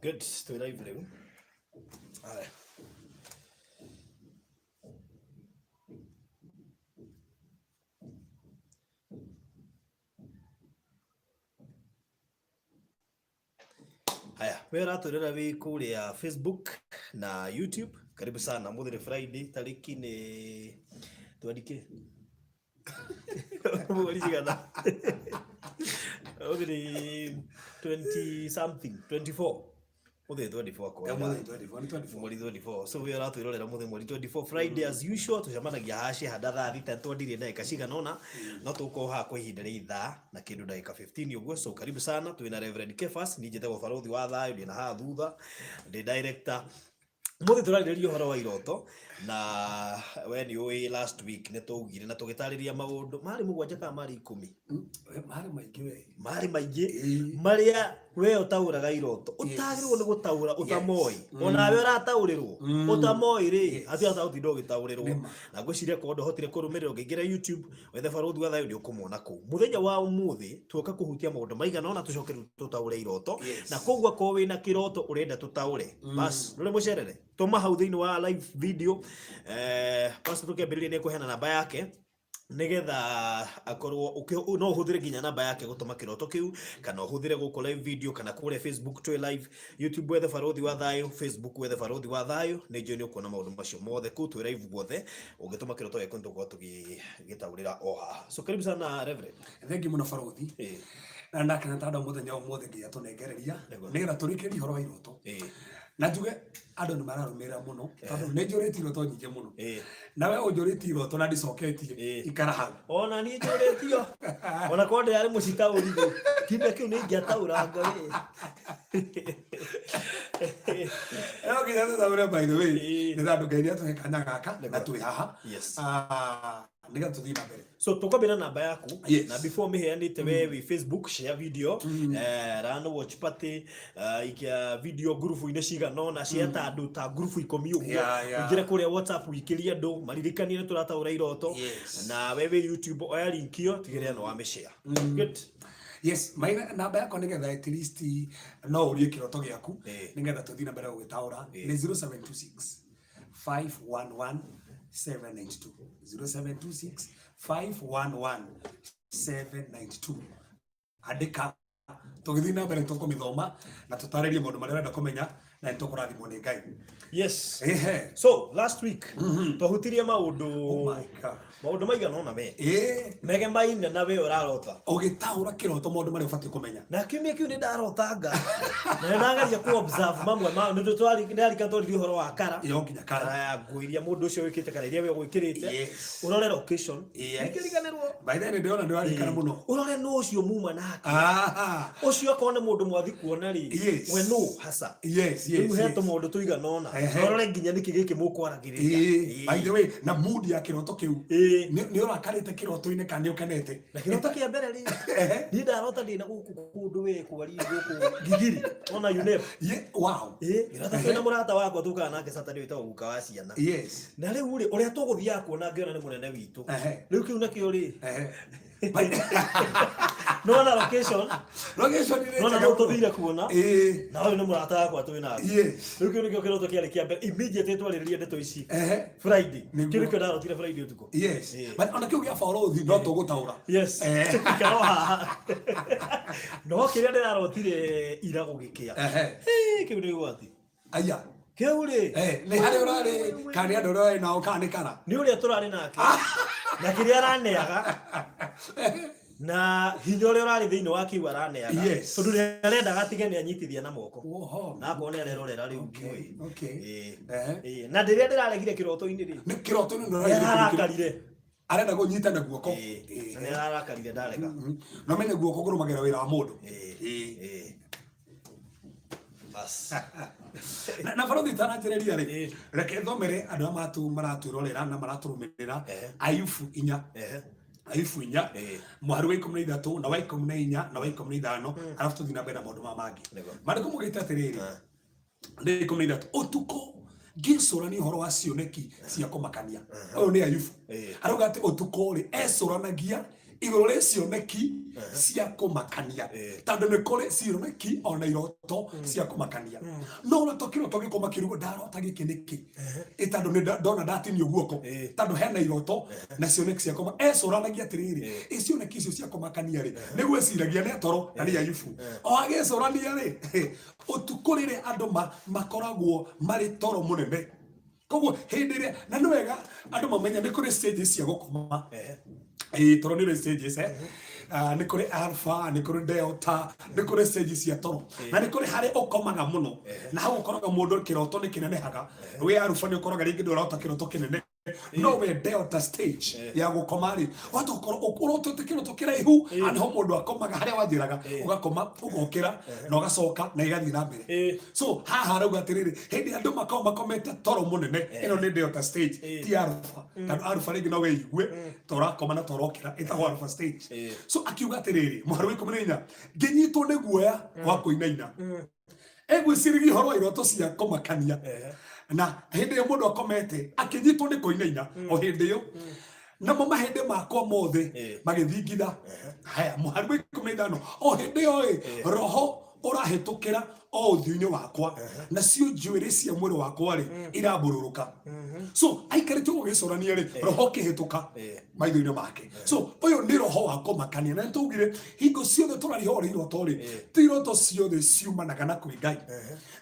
Good, twĩ live rĩu. Haya. Haya, we ũratwĩrora wĩ kũrĩa Facebook na YouTube. Karibu sana. Mũthĩ nĩ Friday, tarĩki nĩ twandike mweri cigana? Ũmũthĩ nĩ 20 something, 24. Mũthĩ 24 kwa Eh, mũthĩ 24, nĩ 24. Mweri 24. So we ũratwĩrorera mũthĩ mweri 24 Friday as usual tũcemanagia haha Ciehanda thaa thita twandirie ndagĩka cigana ũna no tũgũkorwo haha kwa ihinda rĩa ithaa na kĩndũ ndagĩka 15 ũguo. So karibu sana, twĩna Reverend Kefas, niĩ njĩtagwo Barũthi wa Thayũ, ndĩ na haha thutha, ndĩ director. Mũthĩ tũrarĩrĩria ũhoro wa iroto na we nĩ ũĩ last week nĩ twaugire na tũgĩtarĩria maũndũ marĩ 7 kana marĩ 10. Marĩ maingĩ we. Marĩ maingĩ Ĩĩ. marĩa we ũtaũraga iroto ũtagĩrĩirwo nĩ gũtaũra ũtamoĩ, onawe ũrataũrĩrwo ũtamoĩ rĩ, hatirĩ bata gũtinda ũgĩtaũrĩrwo. Nĩma. Na ngwĩciria korwo ndũhotire kũrũmĩrĩra ũngĩingĩra YouTube wethe Barũthi wa Thayũ nĩ ũkũmwona kũu. Mũthenya wa ũmũthĩ tuoka kũhutia maũndũ maigana ũna tũcoke rĩu tũtaũre iroto. Na koguo akorwo wĩna kĩroto ũrenda tũtaũre, bas ndũrĩ mũcerere, tũma hau thĩinĩ wa live video. Pastor tũkĩambĩrĩria nĩ ekũheana namba yake nigetha akorwo no ũhũthĩre nginya namba yake gũtũma kĩroto kĩu, kana ũhũthĩre gũkũ live video kana kũrĩa Facebook twĩ live, YouTube wethe Barũthi wa Thayũ, Facebook wethe Barũthi wa Thayũ, nĩ njũĩ nĩ ũkuona maũndũ macio mothe kũu twĩ live guothe. Ũngĩtũma kĩroto gĩaku nĩ tũgũkorwo tũgĩgĩtaũrĩra o haha. So karibu sana Reverend. Thengi mũno Barũthi. Na ndakena tondũ mũthenya ũmũthĩ nginya tũnengereria nĩgetha tũrĩkĩrie ũhoro wa iroto. Na njuge andũ nĩ mararũmĩrĩra mũno tondũ nĩ njũrĩtie iroto nyingĩ mũno. Nawe ũnjũrĩtie iroto na ndicoketie, ikara hau. Ona niĩ njũrĩtio. Ona korwo ndĩrarĩ mũcitaũri rĩ, kiumia kĩu nĩ ingĩataũranga rĩ. No nginya tũtaũre by the way. Nĩ tondũ Ngai nĩ atũhe kanya gaka na twĩ haha. Nĩgetha tũthiĩ na mbere. So tũkwambĩra namba yaku. Yes. Na before mĩheanĩte we wĩ Facebook share video, run watch party, ikia video ngurubu-inĩ cigana ũna, share ta andũ ta ngurubu 10 ũguo. Ũingĩre kũrĩa WhatsApp ũikĩrie andũ maririkanie nĩ tũrataũra iroto. Na we wĩ YouTube oya link ĩyo tigĩrĩra nĩ wamĩshare. Good. Yes, maina namba yakwa nĩgetha at least no ũrie kĩroto gĩaku nĩgetha tũthiĩ na mbere gũgĩtaũra nĩ 0726 511 792, 0726 511 792. Andĩka, tũgĩthiĩ na mbere tũkũmĩthoma na tũtarĩrie maũndũ marĩa ũrenda kũmenya na nĩ tũkũrathimwo nĩ Ngai. Yes. Ehe. So last week twahutirie maũndũ Oh my God. maũndũ maigana ũna me Ĩĩ. megemaine na we ũrarota. Ũgĩtaũra kĩroto maũndũ marĩa ũbatiĩ kũmenya. Na kiumia kĩu nĩ ndarotanga na nĩ ndageria kũ observe mamwe ma nĩ tũtwari ndarika twaririe ũhoro wa kara. Yo nginya kara. Kara ya nguo iria mũndũ ũcio wĩkĩte kana iria we ũgwĩkĩrĩte. Yes. Ũrore location. Yes. Nĩkĩriganĩrwo. By then ndĩrona ndĩrarikana mũno. Ũrore nũ ũcio muma nake. Aha. Ũcio akorwo nĩ mũndũ mwathi kuona rĩ. Yes. We nũ hasa. Yes, yes, Rĩu he yes. tũmaũndũ tũigana ũna. Ehe. Ũrore nginya nĩkĩ gĩkĩ mũkwaragĩrĩria. Ĩĩ. By the way, na mood ya kĩroto kĩu. Ĩĩ. Nĩ ũrakarĩte kĩroto-inĩ kana nĩ ũkenete? Na kĩroto kĩa mbere rĩ, Ehe. niĩ ndarota ndĩ na gũkũ kũndũ we kwari gũkũ Gigiri, ona UNEP. Ye, wow. Ĩĩ, ngĩrota twĩna mũrata wakwa tũkaga nake Saturday wĩtagwo guka wa ciana. Yes. Na rĩu rĩ, ũrĩa tũgũthiaga kuona ngĩona nĩ mũnene witũ. Ehe. Rĩu kĩu nakĩo rĩ, Ehe. nona location, Location nĩ nona njega no tũthire kuona. Ĩĩ. Na ũyũ nĩ mũrata wakwa twĩ nake. Yes. Rĩu kĩu nĩkĩo kĩroto kĩarĩ kĩa mbere immediately twarĩrĩria ndeto ici. Ehe. Friday. Nĩguo. Kĩu nĩkĩo ndarotire Friday ũtukũ. Yes. Ĩĩ. But ona kĩu gĩa barũthi no tũgũtaũra. Yes. Eh. Tũikara o haha. No kĩrĩa ndĩrarotire ira gũgĩkĩa. Ehe. Hĩ, kĩu nĩ ũgwati. Aya. Kĩu rĩ. Nĩ harĩa ũrarĩ, kana nĩ andũ arĩa ũrarĩ nao, kana nĩ kara? Nĩ ũrĩa tũrarĩ nake. Na kĩrĩa araneaga. Na hinya ũrĩa ũrarĩ thĩinĩ wa kĩu araneaga. Yes. Tondũ nĩ arendaga atige nĩ anyitithia na moko. Oho. Na akorwo nĩ arerorera rĩu Okay, ndiũĩ. okay. Ĩĩ. Ehe. Ĩĩ. Na rĩrĩa ndĩraregire kĩroto-inĩ rĩ. Nĩ kĩroto-inĩ nĩ Nĩ ũraregire kĩndũ kĩu. ararakarire. Arenda kũnyita na guoko. Ĩĩ. Ĩĩ. Na nĩ ararakarire ndarega. Na ũmenye guoko kũrũmagĩrĩra wĩra wa mũndũ. Ĩĩ. Ĩĩ. Ĩĩ. Bas. Na barũthi itananjĩrĩria rĩ, Ĩĩ. reke thomere andũ arĩa maratwĩrorera na maratũrũmĩrĩra Ehe. Ayubu 4. Ehe. Ayubu 4, Ĩĩ. mũhari wa 13 na wa 14 na wa 15, arabu tũthiĩ na mbere na maũndũ maya mangĩ. Nĩguo. Maandĩko maugĩte atĩrĩrĩ, Ah. nĩ 13, ũtukũ ngĩcũrania ũhoro wa cioneki cia kũmakania. Ũyũ nĩ Ayubu. Ĩĩ. Arauga atĩ ũtukũ rĩ, ecũranagia Igũrũ rĩ cioneki cia kũmakania, tondũ nĩ kũrĩ cioneki ona iroto cia kũmakania. No ũroto kĩroto gĩkũma kĩrugo, ndarota gĩkĩ nĩkĩ? Ĩ tondũ nĩ ndona ndatinio guoko. Tondũ hena iroto na cioneki cia kũma ecũranagia atĩrĩrĩ, ĩ cioneki icio cia kũmakania rĩ, nĩ gwĩciragia nĩ toro na nĩ Ayubu o agĩcũrania rĩ, ũtukũ rĩrĩa andũ makoragwo marĩ toro mũnene. Koguo hĩndĩ ĩrĩa, na nĩ wega andũ mamenye nĩ kũrĩ stages cia gũkoma. Ĩĩ, toro nĩ ũrĩ stages, eh? Ah, nĩ kũrĩ alpha, nĩ kũrĩ delta, nĩ kũrĩ stages cia toro, na nĩ kũrĩ harĩa ũkomaga mũno, na hau ũkoraga mũndũ kĩroto nĩ kĩnenehaga. Wĩ alpha nĩ ũkoraga rĩngĩ ndũrota kĩroto kĩnene, no we delta stage ya gũkoma rĩ, wahota gũkorwo ũrotete kĩroto kĩraihu. Nĩho mũndũ akomaga harĩa wanjĩraga, ũgakoma, ũgokĩra na ũgacoka na ĩgathiĩ na mbere. So haha arauga atĩrĩrĩ, hĩndĩ andũ makoragwo makomete toro mũnene, ĩno nĩ delta stage, ti alpha, tondũ alpha rĩngĩ no wĩigue ta ũrakoma na ta ũrokĩra, ĩtagwo alpha stage. So akiuga atĩrĩrĩ, mũhari wa 14, ngĩnyitwo nĩ guoya wa kũinaina, egwĩciragia ũhoro wa iroto cia kũmakania, na hĩndĩ ĩyo mũndũ akomete akĩnyitwo nĩ kũinaina o hĩndĩ ĩyo, namo mahĩndĩ makwa mothe magĩthingitha. Haya, mũhari wa 15, o hĩndĩ ĩyo ĩ, roho ũrahĩtũkĩra o ũthiũ-inĩ wakwa, nacio njuĩrĩ cia mwĩrĩ wakwa rĩ, irambũrũrũka. So aikarĩte ũguo gĩcũrania rĩ, roho ũkĩhĩtũka maitho-inĩ make. So ũyũ nĩ roho wa kũmakania, na nĩtwaugire hingo ciothe tũraria ũhoro iroto rĩ, ti iroto ciothe ciumanaga na kwĩ Ngai.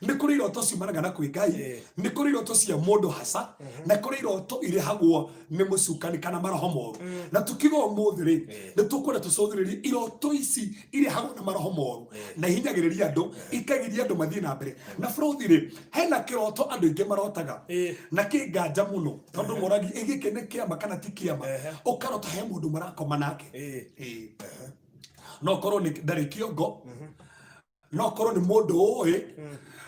Nĩ kũrĩ iroto ciumanaga na kwĩ Ngai, nĩ kũrĩ iroto cia mũndũ haca, na kũrĩ iroto irehagwo nĩ mũcukani kana maroho moru. Na tukiuga ũmũthĩ rĩ, nĩ tũkwenda tũcũthĩrĩrie iroto ici irehagwo nĩ maroho moru na ihinyagĩrĩria andũ, ikagiria andũ mathiĩ na mbere. Na bũrũthi rĩ, hena kĩroto andũ aingĩ marotaga na kĩ nganja mũno, tondũ moragia ĩ gĩkĩ nĩ kĩama kana ti kĩama. Ũkarota he mũndũ marakoma nake. No korwo nĩ ndarĩ kĩongo, no korwo nĩ mũndũ ũĩ,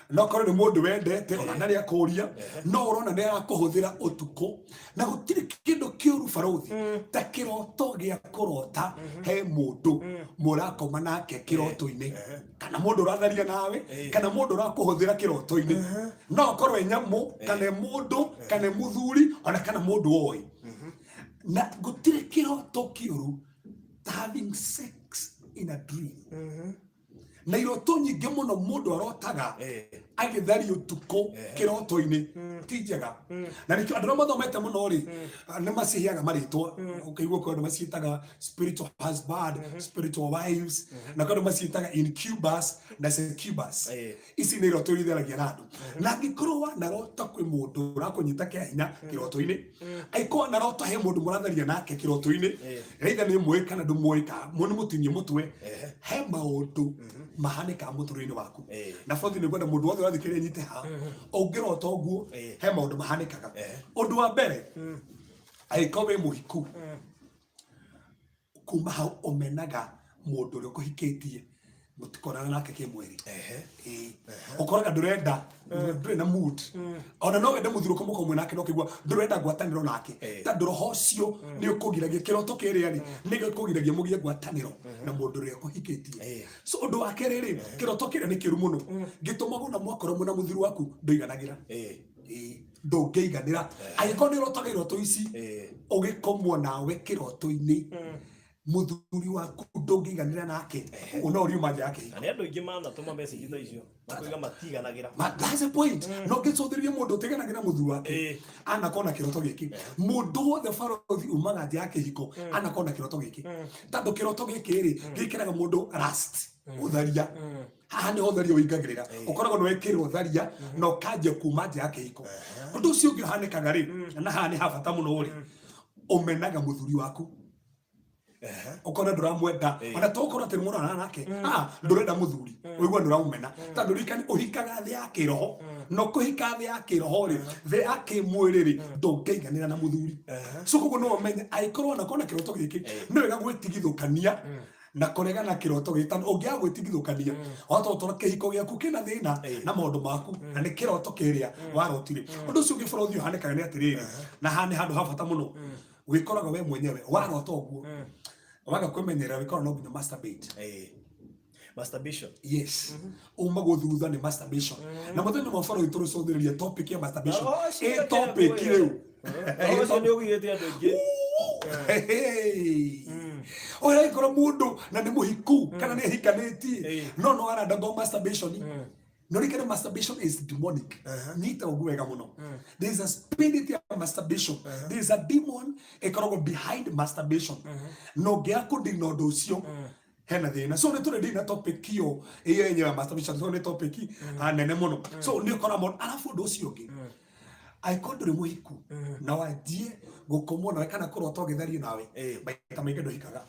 no korwo nĩ mũndũ wendete ona ndarĩ akũria, no ũrona nĩ arakũhũthĩra ũtukũ. Na gũtirĩ kĩndũ kĩũru barũthi ta kĩroto gĩa kũrota he mũndũ mũrakoma nake kĩroto-inĩ, kana mũndũ ũratharia nawe, kana mũndũ ũrakũhũthĩra kĩroto-inĩ. No akorwo e nyamũ, kana e mũndũ, kana e mũthuri, ona kana mũndũ oĩ. Na gũtirĩ kĩroto kĩũru ta having sex in a dream. Na iroto nyingĩ mũno mũndũ arotaga agĩtharia ũtukũ kĩroto-inĩ ti njega, na nĩkĩo andũ arĩa mathomete mũno rĩ, nĩ maciheaga marĩtwa. Ũkaigua kwĩ andũ maciĩtaga spiritual husband, spiritual wives, na kwĩ andũ maciĩtaga incubus na succubus. Ici nĩ iroto iria itharagia na andũ. Na angĩkorwo wanarota kwĩ mũndũ ũrakũnyita kĩa hinya kĩroto-inĩ, angĩkorwo wanarota he mũndũ mũratharia nake kĩroto-inĩ, either nĩ mũĩ kana ndũmũĩ, ka nĩ mũtinie mũtwe, he maũndũ mahanĩkaga mũtũrĩre-inĩ waku. Na bothe nĩ ngwenda mũndũ wothe ũrathikĩrĩria nyite ha, ũngĩrota ũguo, he maũndũ mahanĩkaga. Ũndũ wa mbere, angĩkorwo wĩ mũhiku, kuma hau ũmenaga mũndũ ũrĩa ũkũhikĩtie, mũtikonana nake kĩmwĩrĩ. Ĩĩ. Ũkoraga ndũrenda, ndũrĩ na mood, ona no wende mũthuri ũkomoka ũmwe nake, no kĩgua ndũrenda ngwatanĩro nake, tondũ roho ũcio nĩ ũkũgiragia kĩroto kĩrĩa rĩ, nĩ gĩkũgiragia mũgĩe ngwatanĩro na mũndũ ũrĩa ũkũhikĩtie. So ũndũ wa kerĩ rĩ, kĩroto kĩrĩa nĩ kĩũru mũno, gĩtũmaga ona mwakorwo mwĩna mũthuri waku ndũiganagĩra. Ĩĩ, ndũngĩiganĩra angĩkorwo nĩ ũrotaga iroto ici ũgĩkomwo nawe kĩroto-inĩ, mũthuri waku ndũngĩiganĩra nake, ũguo no ũriuma nja ya kĩhiko. Na nĩ andũ aingĩ manatũma message ta icio makoiga matiganagĩra. That's the point. No ngĩcũthĩrĩrie mũndũ ũtiganagĩra mũthuri wake, anakorwo na kĩroto gĩkĩ. Mũndũ wothe barothi umaga nja ya kĩhiko anakorwo na kĩroto gĩkĩ, tondũ kĩroto gĩkĩ rĩ, gĩkĩraga mũndũ lust, ũtharia. Haha nĩho ũtharia ũingagĩrĩra. Ũkoragwo nĩ wekĩrwo ũtharia na ũkanjia kuma nja ya kĩhiko. Ũndũ ũcio ũngĩ ũhanĩkaga rĩ, na haha nĩ ha bata mũno rĩ, ũmenaga mũthuri waku, ũkona ndũramwenda, ona to ũkorwo atĩ nĩ mũrarana nake, ah, ndũrenda mũthuri, ũigua ndũramũmena, tondũ ririkani ũhikaga thĩ ya kĩroho. No kũhika thĩ ya kĩroho rĩ, thĩ ya kĩmwĩrĩ rĩ, ndũngĩiganĩra na mũthuri. So koguo no ũmenye angĩkorwo onakorwo na kĩroto gĩkĩ, nĩ wega gwĩtigithũkania na kũregana kĩroto gĩkĩ, tondũ ũngĩaga gwĩtigithũkania, wahota gũtwara kĩhiko gĩaku kĩna thĩna na maũndũ maku, na nĩ kĩroto kĩrĩa warotire. Ũndũ ũcio ũngĩ bũrũri ũhanĩkaga nĩ atĩrĩrĩ, na haha nĩ handũ ha bata mũno, wĩkoraga we mwenyewe warota ũguo, waga kwĩmenyerera, wĩkoraga no nginya masturbate. Masturbation. Yes, umagwo thutha nĩ masturbation. Na mũthenya ũmwe bũrũri tũrĩcũthĩrĩria topic ya masturbation. Oh, ũcio ĩ topic rĩu. Ũcio nĩ ũgirĩte andũ aingĩ. Hey. Ũragĩkora mũndũ na nĩ mũhiku kana nĩ ahikanĩtie, no no arandagwo masturbation. No rikana masturbation is demonic. Nyita ũguo wega mũno. There is a spirit ya masturbation. There is a demon ĩkoragwo behind masturbation. Na ũngĩaga kũdeal na ũndũ ũcio, hena thĩna. So nĩ tũrĩ deal na topic ĩyo ĩyo yenyewe ya masturbation, so nĩ topic nene mũno. So nĩ ũkora mũndũ, arabu ũndũ ũcio ũngĩ, angĩkorwo ndũrĩ mũhiku na wanjie gũkomwo nawe kana kũrota ũgĩthario nawe, maita maingĩ ndũhikaga.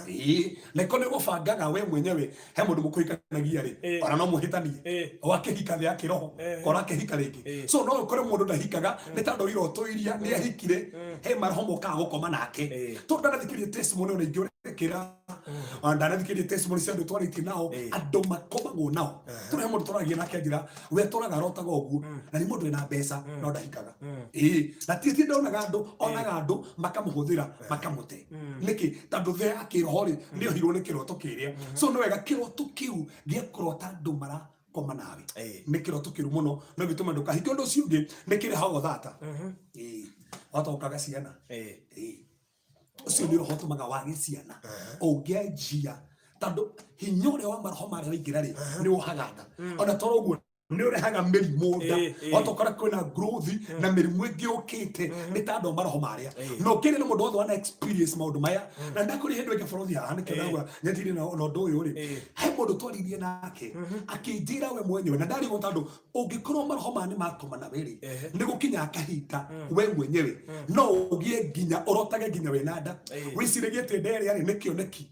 Ĩĩ, na ĩkorwo nĩ ũgũbangaga we mwenyewe he mũndũ mũkũhikanagia rĩ, ona no mũhĩtanie, wakĩhika thĩ ya kĩroho, ũrakĩhika rĩngĩ. So no ũkore mũndũ ndahikaga nĩ tondũ iroto iria nĩ ahikire, he maroho mokaga gũkoma nake. Tondũ ndanathikĩrĩria testimony ona ingĩ ũrekĩra, ona ndanathikĩrĩria testimony cia andũ twarĩtie nao, andũ makomagwo nao. Tondũ he mũndũ tũragia nake anjĩra we tũraga arotaga ũguo, na nĩ mũndũ wĩna mbeca no ndahikaga. Ĩĩ, na ti ndonaga andũ, onaga andũ makamũhũthĩra, makamũte. Nĩkĩ? Tondũ thĩ ya kĩroho rĩ, nĩ ohirwo nĩ kĩroto kĩrĩa. So nĩ wega kĩroto kĩu gĩa kũrota andũ marakoma nawe nĩ kĩroto kĩru mũno, no gĩtũme ndũkahike. Ũndũ ũcio ũngĩ, nĩ kĩrehaga ũthata. Ĩĩ, wahota gũkaga ciana. Ĩĩ, ũcio nĩ roho ũtũmaga wage ciana ũngĩanjia, tondũ hinya ũrĩa wa maroho marĩa waingĩra rĩ, nĩ wohaga nda. Ona toro ũguo nĩ ũrehaga mĩrimũ nda. Wahota ũkora kwĩna growth na mĩrimũ ĩngĩ yũkĩte nĩ tondũ wa maroho marĩa. Na ũkĩrĩ na mũndũ wothe wana experience maũndũ maya, na ndakũrĩ hĩndĩ ĩngĩ bũrũri haha nĩkĩo ndauga nyetire na ũndũ ũyũ rĩ, he mũndũ twaririe nake akĩnjĩra we mwenyewe na ndarigwo, tondũ ũngĩkorwo maroho maya nĩ makoma nawe rĩ, nĩ gũkinya kahinda we mwenyewe no ũgĩe nginya ũrotage nginya wĩna nda, wĩciragie atĩ nda ĩrĩa rĩ nĩ kĩoneki,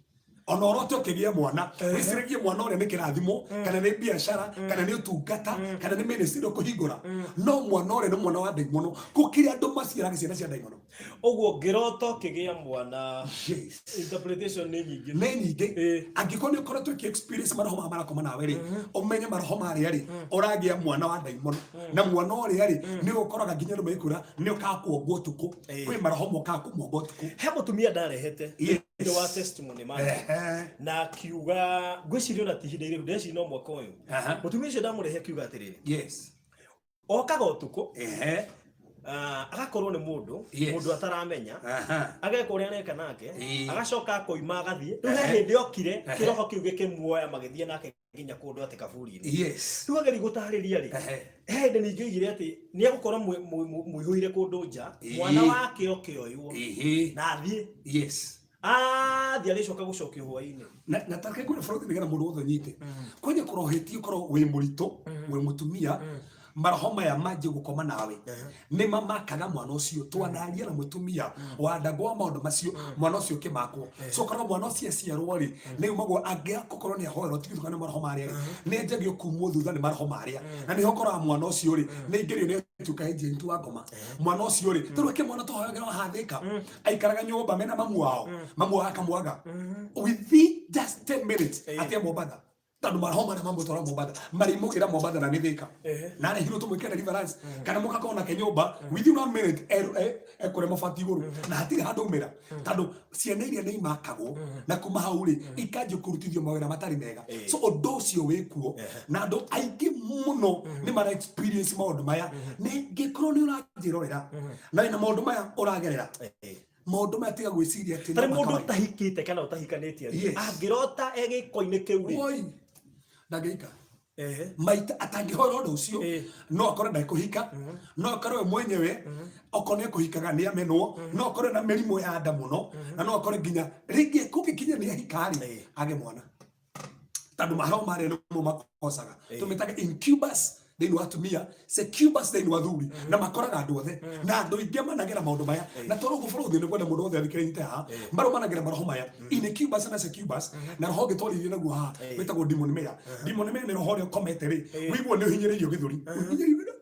ona ũrote ũkĩgĩa mwana, wĩciragie mwana ũrĩa nĩ kĩrathimo, kana nĩ biacara, kana nĩ ũtungata, kana nĩ ministry ũkũhingũra, no mwana ũrĩa nĩ mwana wa ndaimono. Gũkĩrĩ andũ maciaraga ciana cia ndaimono. Ũguo ngĩrota ũkĩgĩa mwana, interpretation nĩ nyingĩ. Nĩ nyingĩ. Angĩkorwo nĩ ũkoretwo ũkĩ experience maroho maya marakoma nawe rĩ, ũmenye maroho marĩa rĩ, ũragĩa mwana wa ndaimono, na mwana ũrĩa rĩ, nĩ ũkoraga nginya andũ magĩkwĩra nĩ ũkaga kuongwo ũtukũ. Kwĩ maroho mokaga kũmuonga ũtukũ. He mũtumia ndarehete thĩinĩ wa testimony make, na akiuga, ngwĩciria ona ti ihinda iraihu, ndĩreciria no mwaka ũyũ, mũtumia ũcio ndamũrehe akiuga atĩrĩrĩ, okaga ũtukũ, agakorwo nĩ mũndũ, mũndũ ataramenya, ageka ũrĩa areka nake, agacoka akoima agathiĩ. Rĩu he hĩndĩ okire, kĩroho kĩu gĩkĩmuoya, magĩthiĩ nake nginya kũndũ atĩ kaburi-inĩ. Rĩu ageria gũtarĩria rĩ, he hĩndĩ ningĩ oigire atĩ nĩ egũkorwo mũihũire kũndũ nja, mwana wake oke oywo na athiĩ. Athiĩ arĩcoka gũcokio hwaĩ-inĩ. Na tareke ngwĩre bũrũri nĩgetha mũndũ wothe ũnyite. Kwanja kũrohetie ũkorwo wĩ mũritũ, wĩ mũtumia, maroho maya manjie gũkoma nawe, nĩ mamakaga mwana ũcio. Twanaria na mũtumia wandagwo wa maũndũ macio, mwana ũcio ũkĩmakwo. So ũkoraga mwana ũcio aciarwo rĩ, nĩ umagwo angĩaga gũkorwo nĩ ahoerwo tigithũkana nĩ maroho marĩa rĩ, nĩ anjagio kumwo thutha nĩ maroho marĩa, na nĩho ũkoraga mwana ũcio rĩ, nĩ aingĩrio nĩ atuĩka agent wa ngoma. Mwana ũcio rĩ, tondũ ake mwana tũhoyagĩra wahathĩka, aikaraga nyũmba mena mamu wao, mamu wao akamwaga within just 10 minutes atia Mombatha, tondũ maroho marĩa mamũtwara Mombatha marimũkĩra Mombatha na nĩ Thĩka, na arehirwo tũmwĩkĩre deliverance, kana mũgakorwo nake nyũmba, within one minute ekũrĩa mabati igũrũ na hatirĩ handũ umĩra, tondũ ciana iria nĩ imakagwo na kuma hau rĩ, ikanjia kũrutithio mawĩra matarĩ mega. So ũndũ ũcio wĩ kuo, na andũ aingĩ mũno nĩ mara experience maũndũ maya. Nĩ ngĩkorwo nĩ ũranjĩrorera na wĩna maũndũ maya ũragerera, maũndũ maya, tiga gwĩciria atĩ tarĩ no mũndũ makawaida. Ũtahikĩte kana ũtahikanĩtie, angĩrota e gĩko-inĩ kĩu rĩ? Woi, ndangĩika maita atangĩhora ũndũ ũcio. No akorwo ndekũhika, no akorwo we mwenyewe okorwo nĩ ekũhikaga nĩ amenwo, no akorwo na mĩrimũ ya nda mũno, na no akorwo nginya rĩngĩ kũngĩkinya nĩ ahika rĩ, age mwana, tondũ maroho marĩa nĩmo makocaga. Tũmĩtaga incubus thĩinĩ wa atumia, succubus thĩinĩ wa thuri, na makoraga andũ othe, na andũ aingĩ managera maũndũ maya. Na tondũ ũguo bũrũri nĩ kwenda mũndũ wothe athikĩrĩrie haha, marũmanagĩra maroho maya, incubus na succubus. Na roho ũngĩ twaririe naguo haha wĩtagwo demon mare. Demon mare nĩ roho ũrĩa ũkomete rĩ, wĩiguo nĩ ũhinyĩrĩirio gĩthũri, ũhinyĩrĩirio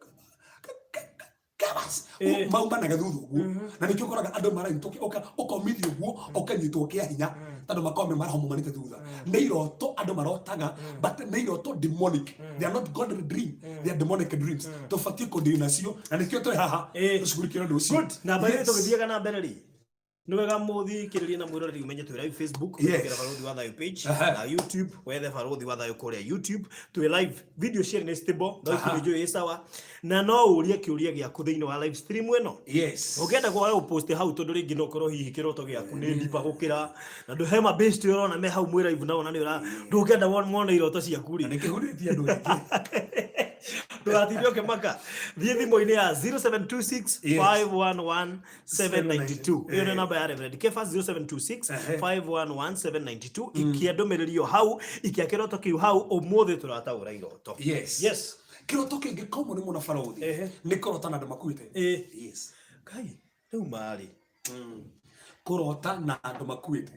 kabas, maumanaga thutha ũguo, na nĩkĩo ũkoraga andũ maranyitwo, ũkomithio ũguo, ũkanyitwo kĩa hinya, tondũ makoragwo me maroho maumanĩte thutha. Nĩ iroto andũ marotaga, but nĩ iroto demonic. They are not godly dream, they are demonic dreams. Tũbatiĩ kũdeal nacio, na nĩkĩo twĩ haha tũcugurikĩre ũndũ ũcio. Good. Namba ĩrĩa tũgĩthiaga na mbere rĩ. Nĩ wega mũthikĩrĩria na mwĩroreri ũmenye twĩ live Facebook, Yes. kũgerera Barũthi wa Thayũ page, na YouTube, wethe Barũthi wa Thayũ kũrĩa YouTube. Twĩ live, video share nĩ stable, no ikundi njũĩ ĩ sawa. Na no ũrie kĩũria gĩaku thĩinĩ wa live stream ĩno. Ũngĩenda kwaga gũpost hau tondũ rĩngĩ no ũkorwo hihi kĩroto gĩaku nĩ ndipa gũkĩra na ndũ he mabest ũrona me hau mwĩ live na ona nĩ ũra ndũngĩenda mone iroto ciaku Na rĩ. nĩ kĩhurĩtie andũ aingĩ. Ndũgatinde ũkĩmaka. Thiĩ thimũ-inĩ ya 0726 511 792. Ĩyo nĩ namba ya Reverend Kefas, 0726 511 792. Ikia ndũmĩrĩri ĩyo hau, ikia kĩroto kĩu hau. Ũmũthĩ tũrataũra iroto. Yes. Kĩroto kĩngĩ common mũno, barũthi, nĩ kũrota na andũ makuĩte. Yes. Kai, rĩu marĩ Kũrota na andũ makuĩte.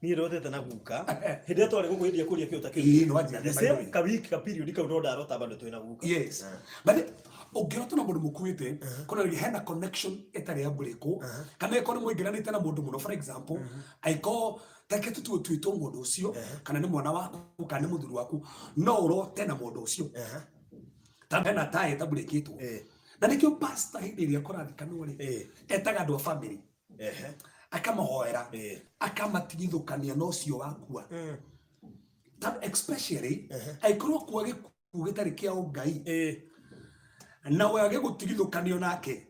Niĩ ndotete na guka hĩndĩ ĩrĩa twarĩ gũkũ, hĩndĩ ĩrĩa kũria kĩo ta kĩu. Ĩĩ, nĩ wanjĩrire, The by the same way. kawiki ka period kau no ndarota bado twĩna guka. Yes, but ũngĩrota na mũndũ mũkuĩte, kũna rĩngĩ hena connection ĩtarĩ ya breakwo, kana ĩkorwo nĩ mũingĩranĩte na mũndũ mũno. For example, angĩkorwo take tũtue tuĩtwo mũndũ ũcio, kana nĩ mwana waku, kana nĩ mũthuri waku, no ũrote na mũndũ ũcio ta hena taĩ ĩtabũrĩkĩtwo. Na nĩkĩo pastor hĩndĩ ĩrĩa kũrathikanwo rĩ, etaga andũ a family, akamahoera, akamatigithũkania na ũcio wakua. Ta especially angĩkorwo kua gĩkuũ gĩtarĩ kĩa ũngai, na wage gũtigithũkanio nake,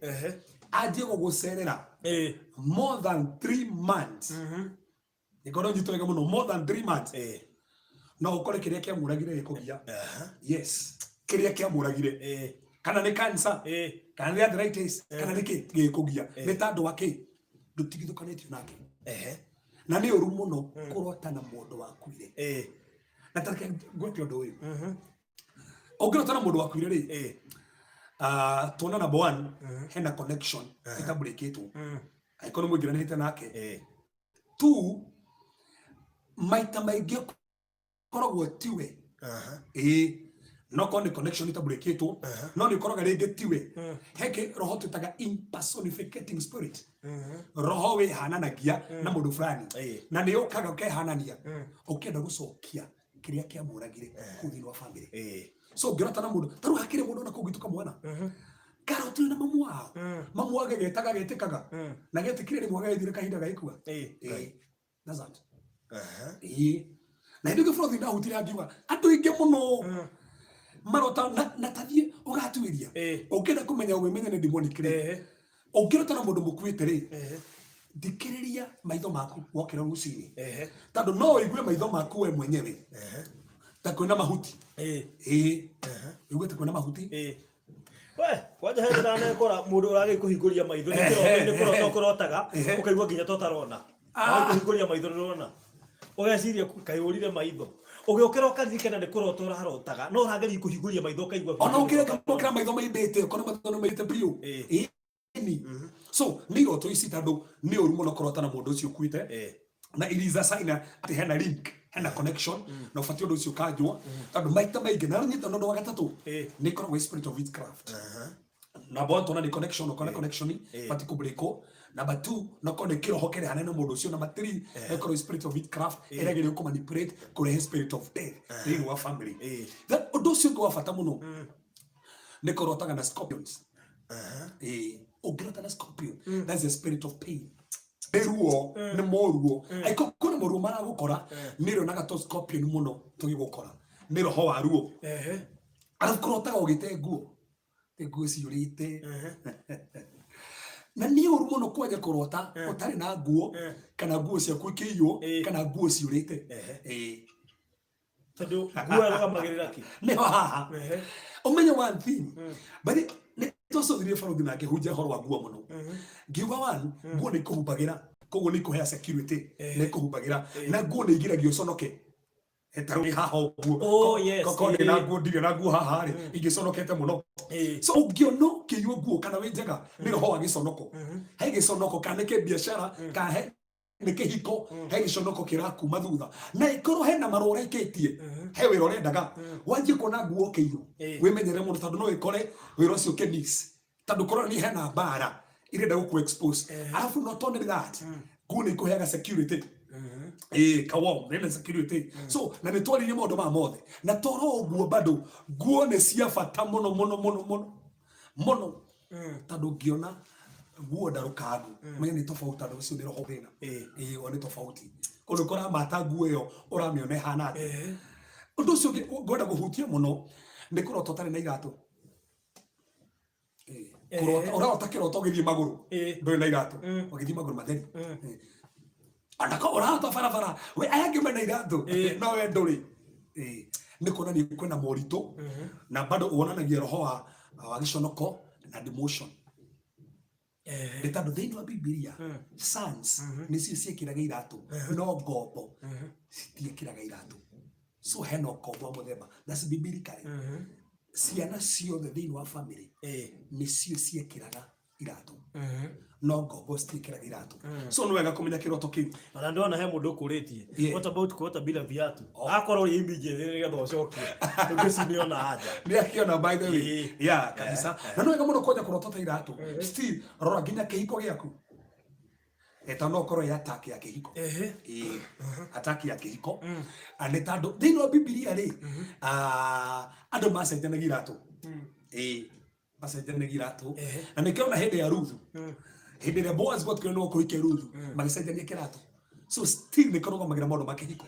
anjie gũgũcerera more than 3 months, ĩkorwo nyitũ wega mũno, more than 3 months, no ũkore kĩrĩa kĩamũragire gĩkũgia. Yes, kĩrĩa kĩamũragire, kana nĩ cancer, kana nĩ arthritis, kana nĩ kĩ gĩkũgia, nĩ tondũ wa kĩ ndũtigithũkanĩtio nake. Na nĩ ũru mũno kũrota na mũndũ wakuire. Na tareke ngwĩte ũndũ ũyũ, ũngĩrota na mũndũ wakuire rĩ, tuona number one, hena connection ĩtabũrĩkĩtwo, angĩkorwo nĩ mũingĩranĩte nake. Two, maita maingĩ koragwo tiwe. Ĩĩ, no korwo nĩ connection ĩtabũrĩkĩtwo, no nĩ ũkoraga rĩngĩ tiwe. He kĩ roho twĩtaga impersonificating spirit, roho wĩhananagia na mũndũ fulani, na nĩ ũkaga ũkehanania ũkĩenda gũcokia kĩrĩa kĩamũragire kũu thĩinĩ wa family. So ũngĩrota na mũndũ ta rĩu, hakĩrĩ mũndũ ona kũu gwitũ, kamwana karotire na mamu wao, mamu wake getaga getĩkaga na getĩkire rĩmwe agagĩthire kahinda gagĩkua. Ĩĩ, that's that. Ĩĩ, na hĩndĩ ĩngĩ bũrũri ndahutire angiuga andũ aingĩ mũno marota na tathiĩ ũgatuĩria. Ũngĩenda kũmenya wĩmenye nĩ demonic rĩ, ũngĩrota na mũndũ mũkuĩte rĩ, thikĩrĩria maitho maku wokĩra rũcinĩ, tondũ no ũigue maitho maku we mwenyewe ta kwĩna mahuti. Ĩĩ, ũigue ta kwĩna mahuti. We, kwanja he ndanekora mũndũ ũragĩ kũhingũria maitho nĩ kĩroto, nĩ kũrota ũkũrotaga, ũkaigua nginya ta ũtarona. Kũhingũria maitho ndũrona, ũgeciria kaĩ ũrire maitho, ũgĩũkĩra ũkaririkana nĩ kũrota ũrarotaga, no ũrageria kũhingũria maitho ũkaigua Ona ũkĩreka ũkĩra maitho maimbĩte, ũkona maitho nĩ maithe biũ. Ĩni, so nĩ iroto ici, tondũ nĩ ũru mũno kũrota na mũndũ ũcio ũkuĩte, na it is a sign atĩ hena link, hena connection, na ũbatiĩ ũndũ ũcio ũkanjwo, tondũ maita maingĩ na nyita. Ũndũ wa gatatũ, nĩ ĩkoragwo ĩ spirit of witchcraft. Number one, tuona nĩ connection, ũkona connection bati kũbreakwo. Number two, no korwo nĩ kĩroho kĩrĩa hanene mũndũ ũcio. Number three, no ĩkorwo ĩ spirit of witchcraft ĩrageria kũmanipulate kũrehe spirit of death thĩinĩ wa family. Then ũndũ ũcio ũngĩ wa bata mũno nĩ kũrotaga na scorpions. Ĩĩ, ũngĩrota na scorpion, that's the spirit of pain, nĩ ruo, nĩ moruo. Angĩkorwo kwĩna moruo maragũkora, nĩ rĩonaga to scorpion mũno tũgĩgũkora, nĩ roho wa ruo. Arabu kũrotaga ũgĩte nguo, te nguo ciũrĩte, na nĩ ũru mũno kwanja kũrota ũtarĩ na nguo, kana nguo ciaku ikĩiywo, kana nguo ciũrĩte. Ĩĩ. Tondũ nguo ĩrũgamagĩrĩra kĩ? Nĩho haha ũmenye one thing, but nĩ twacũthirie barothi na ngĩhunjia ũhoro wa nguo mũno, ngiuga one, nguo nĩ ikũhumbagĩra, koguo nĩ ikũhea security, nĩ ikũhumbagĩra, na nguo nĩ igiragia ũconoke. Ta rĩu haha ũguo, korwo ndĩ na nguo, ndirĩ na nguo haha rĩ, ingĩconokete mũno. So ũngĩona ũkĩiywo nguo kana wĩ njega, nĩ roho wa gĩconoko. He gĩconoko, kana nĩ kĩbiacara, kana he nĩ kĩhiko, he gĩconoko kĩrakuma thutha. Na ĩkorwo hena marũa ũrekĩtie, he wĩra ũrendaga, wanjie kuona nguo ũkĩiywo, wĩmenyerere mũno, tondũ no ĩkore wĩra ũcio ũkĩmiss, tondũ korwo nĩ hena mbara irenda gũkũ expose. Alafu not only that, nguo nĩ ikũheaga security. Ĩĩ, kawo nĩ security. So na nĩ twaririe maũndũ maya mothe, na toro ũguo bado nguo nĩ cia bata mũno mũno mũno mũno mũno, tondũ ũngĩona Nguo ndarũkangu, menya nĩ tofauti, tondũ ũcio nĩ roho thĩna. Ĩĩ, o nĩ tofauti. Ũndũ ũramata nguo ĩyo ũramĩona ĩhana atĩa. Ũndũ ũcio ũngĩ ngwenda kũhutia mũno nĩ kũrota ũtarĩ na iratũ. Ĩĩ. Kũrota ũrarota kĩroto ũgĩthiĩ magũrũ, ndũrĩ na iratũ, ũgĩthiĩ magũrũ matheri. Ona ko ũrarota barabara, we aya angĩ mena iratũ, no we ndũrĩ. Ĩĩ. Nĩ kuonania kwĩna moritũ, na bado wonanagia roho wa gĩconoko na demotion. Nĩ tondũ thĩinĩ wa Bibilia, sons nĩcio ciĩkĩraga iratũ, no ngombo citiĩkĩraga iratũ. So hena ũkombo wa mũthemba, that's biblically. Ciana ciothe thĩinĩ wa family nĩcio ciĩkĩraga iratũ, no ngombo citiĩkĩraga iratũ. So nĩ wega kũmenya kĩroto kĩu. Ona ndona he mũndũ ũkũrĩtie, "What about kuota bila viatu?" Oh. Akorwo ũrĩ imije nĩgetha ũcokie ũngĩci nĩona anja. Nĩ akiona, by the way. Yeah, kabisa. Na nĩ wega mũno kwanja kũrota ta iratũ. Still rora nginya kĩhiko gĩaku. Eta no ũkorwo ĩ attack ya kĩhiko. Ĩĩ, attack ya kĩhiko. Ah, nĩ tondũ thĩinĩ wa Bibilia rĩ, andũ macenjanagia iratũ. Ĩĩ, macenjanagia iratũ. Na nĩkĩo ona hĩndĩ ya Ruthu, hĩndĩ ĩrĩa Boaz gwatuĩkire nĩwe ũkũhikia Ruthu, magĩcenjania kĩratũ. So still nĩ kũrũgamagĩra maũndũ ma kĩhiko.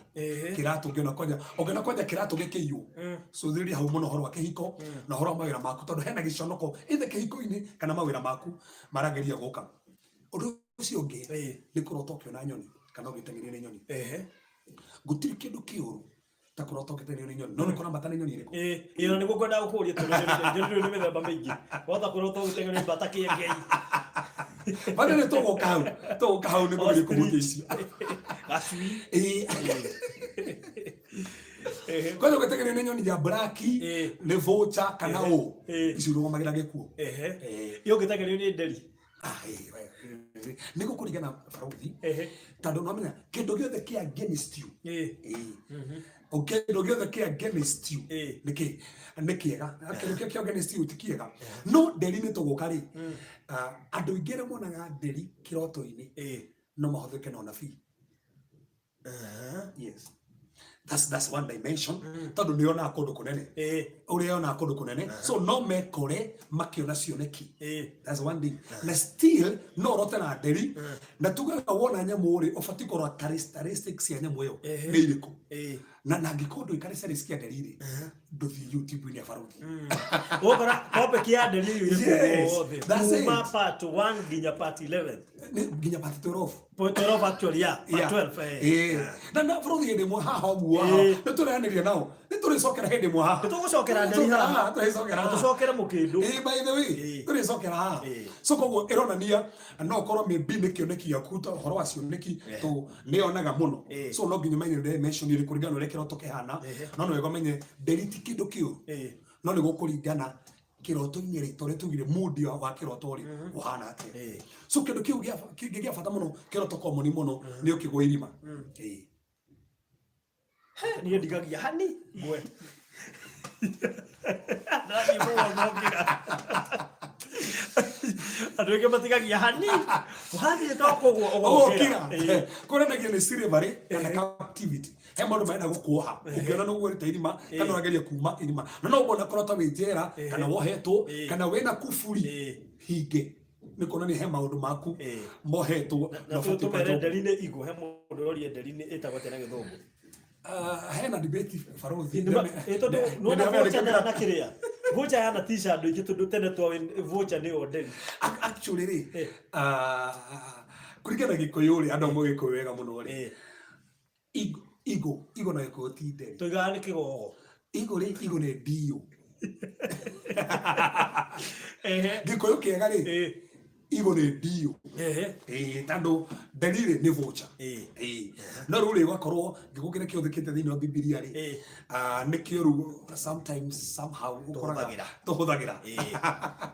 Kĩratũ ũngĩona kwanja kĩratũ gĩkĩiywo, cũthĩrĩria hau mũno ũhoro wa kĩhiko na ũhoro wa mawĩra maku, tondũ hena gĩconoko either kĩhiko-inĩ kana mawĩra maku marageria gũka. Ũndũ ũcio ũngĩ nĩ kũrota ũkĩona nyoni kana ũgĩteng'erio nĩ nyoni. Gũtirĩ kĩndũ kĩũru ta kũrota ũgĩteng'erio nĩ nyoni. No nĩ kũramata nĩ nyoni ĩrĩkũ. Ĩĩ, ĩyo nĩguo ngwendaga gũkũria, tondũ nyoni nĩ mĩthemba mĩingĩ. Wahota kũrota ũgĩteng'erio mbata kĩengei. Bado nĩ tũgũka hau nĩ kũgeria kũhutia icio. Gacui. Ĩĩ. Kwanja ũgĩteng'erio nĩ nyoni ya black, nĩ vulture kana ũ, icio irũgamagĩra gĩkuũ. Ĩyo ũngĩteng'erio nĩ nderi? Ah, nĩ gũkũringana, barũthi, tondũ nomenya kĩndũ gĩothe kĩa against you. Ĩĩ. O kĩndũ gĩothe kĩa against you nĩ kĩ nĩ kĩega, kĩndũ kĩa against you ti kĩega. No nderi nĩ tũgũka rĩ, andũ aingĩ arĩa monaga nderi kĩroto-inĩ no mahũthĩke na ũnabii. Yes, that's one dimension, tondũ nĩ yonaga kũndũ kũnene, ũrĩa yonaga kũndũ kũnene, so no mekore makĩona cioneki. That's one thing. Na still no ũrote na nderi, na tugaga wona nyamũ rĩ, ũbatiĩ kũrora characteristics cia nyamũ ĩyo nĩ irĩkũ. Na angĩkorwo ndũĩ characteristics cia nderi rĩ, ndũthiĩ YouTube-inĩ ya barũthi. Ũgũkora topic ya nderi ĩiyũire Yes, kũndũ guothe, that's it. kuma part 1 nginya part 11. Nginya part 12. Part 12 actually, yeah, part 12. Ĩĩ. Na bũrũri hĩndĩ ĩmwe haha ũguo haha nĩ tũreanĩria nao, nĩ tũrĩcokera hĩndĩ ĩmwe haha. Nĩ tũgũcokera nderi haha. Tũrĩcokera haha. Tũcokere mũkĩndũ. Ĩĩ, by the way, tũrĩcokera haha. So koguo ĩronania no ũkorwo maybe nĩ kĩoneki gĩaku, ta ũhoro wa cioneki tũ nĩ yonaga mũno. So no nginya ũmenye dimension ĩrĩ kũringana na ũrĩa kĩroto kĩhana. No nĩ wega ũmenye nderi ti kĩndũ kĩũru, no nĩ gũkũringana kĩroto-inĩ rĩ, ta ũrĩa tugire, mood wa kĩroto rĩ ũhana atĩa. So kĩndũ kĩu kĩngĩ gĩa bata mũno, kĩroto common mũno, nĩ ũkĩgwa irima. Ĩĩ. Niĩ ndigagia hani ngwe ndathiĩ mũgongo ngĩra andũ aingĩ matigagia hani wathiĩ to kũgwa ũgokĩra. ũgokĩra. Kũranagia nĩ slavery kana captivity. He maũndũ marenda gũkuoha ũngĩona nĩ ũgwĩrĩte irima kana ũrageria kuma irima, na no ũmona kũrota wĩ njera kana wohetwo kana wĩna kuburi hinge, nĩ kuonania he maũndũ maku mohetwo. Na ũbatiĩ tũmere kwenjwo. nderi nĩ igũ, he mũndũ ũroria nderi nĩ ĩtagwo atĩa na Gĩthũngũ. Ah, hena debate, barũthi. Ĩ, tondũ nĩwona vulture na kĩrĩa vulture yanatica andũ aingĩ, tondũ tene twa vulture nĩyo nderi. Actually rĩ, kũringana na Gĩkũyũ rĩ, andũ amwe Gĩkũyũ wega mũno rĩ, igo igo igo na Gĩkũyũ ti nderi. Tũigaga nĩ kĩgogo. Igo rĩ, igo nĩ ndiũ. Gĩkũyũ kĩega rĩ, igo nĩ ndiũ. Ĩĩ, tondũ nderi rĩ nĩ vulture. Ĩĩ. No rĩu rĩ, ũgakorwo gĩkũ kĩrĩa kĩhũthĩkĩte thĩinĩ wa Bibilia rĩ, nĩkĩo rĩu sometimes somehow ũkoraga Tũhũthagĩra. Tũhũthagĩra.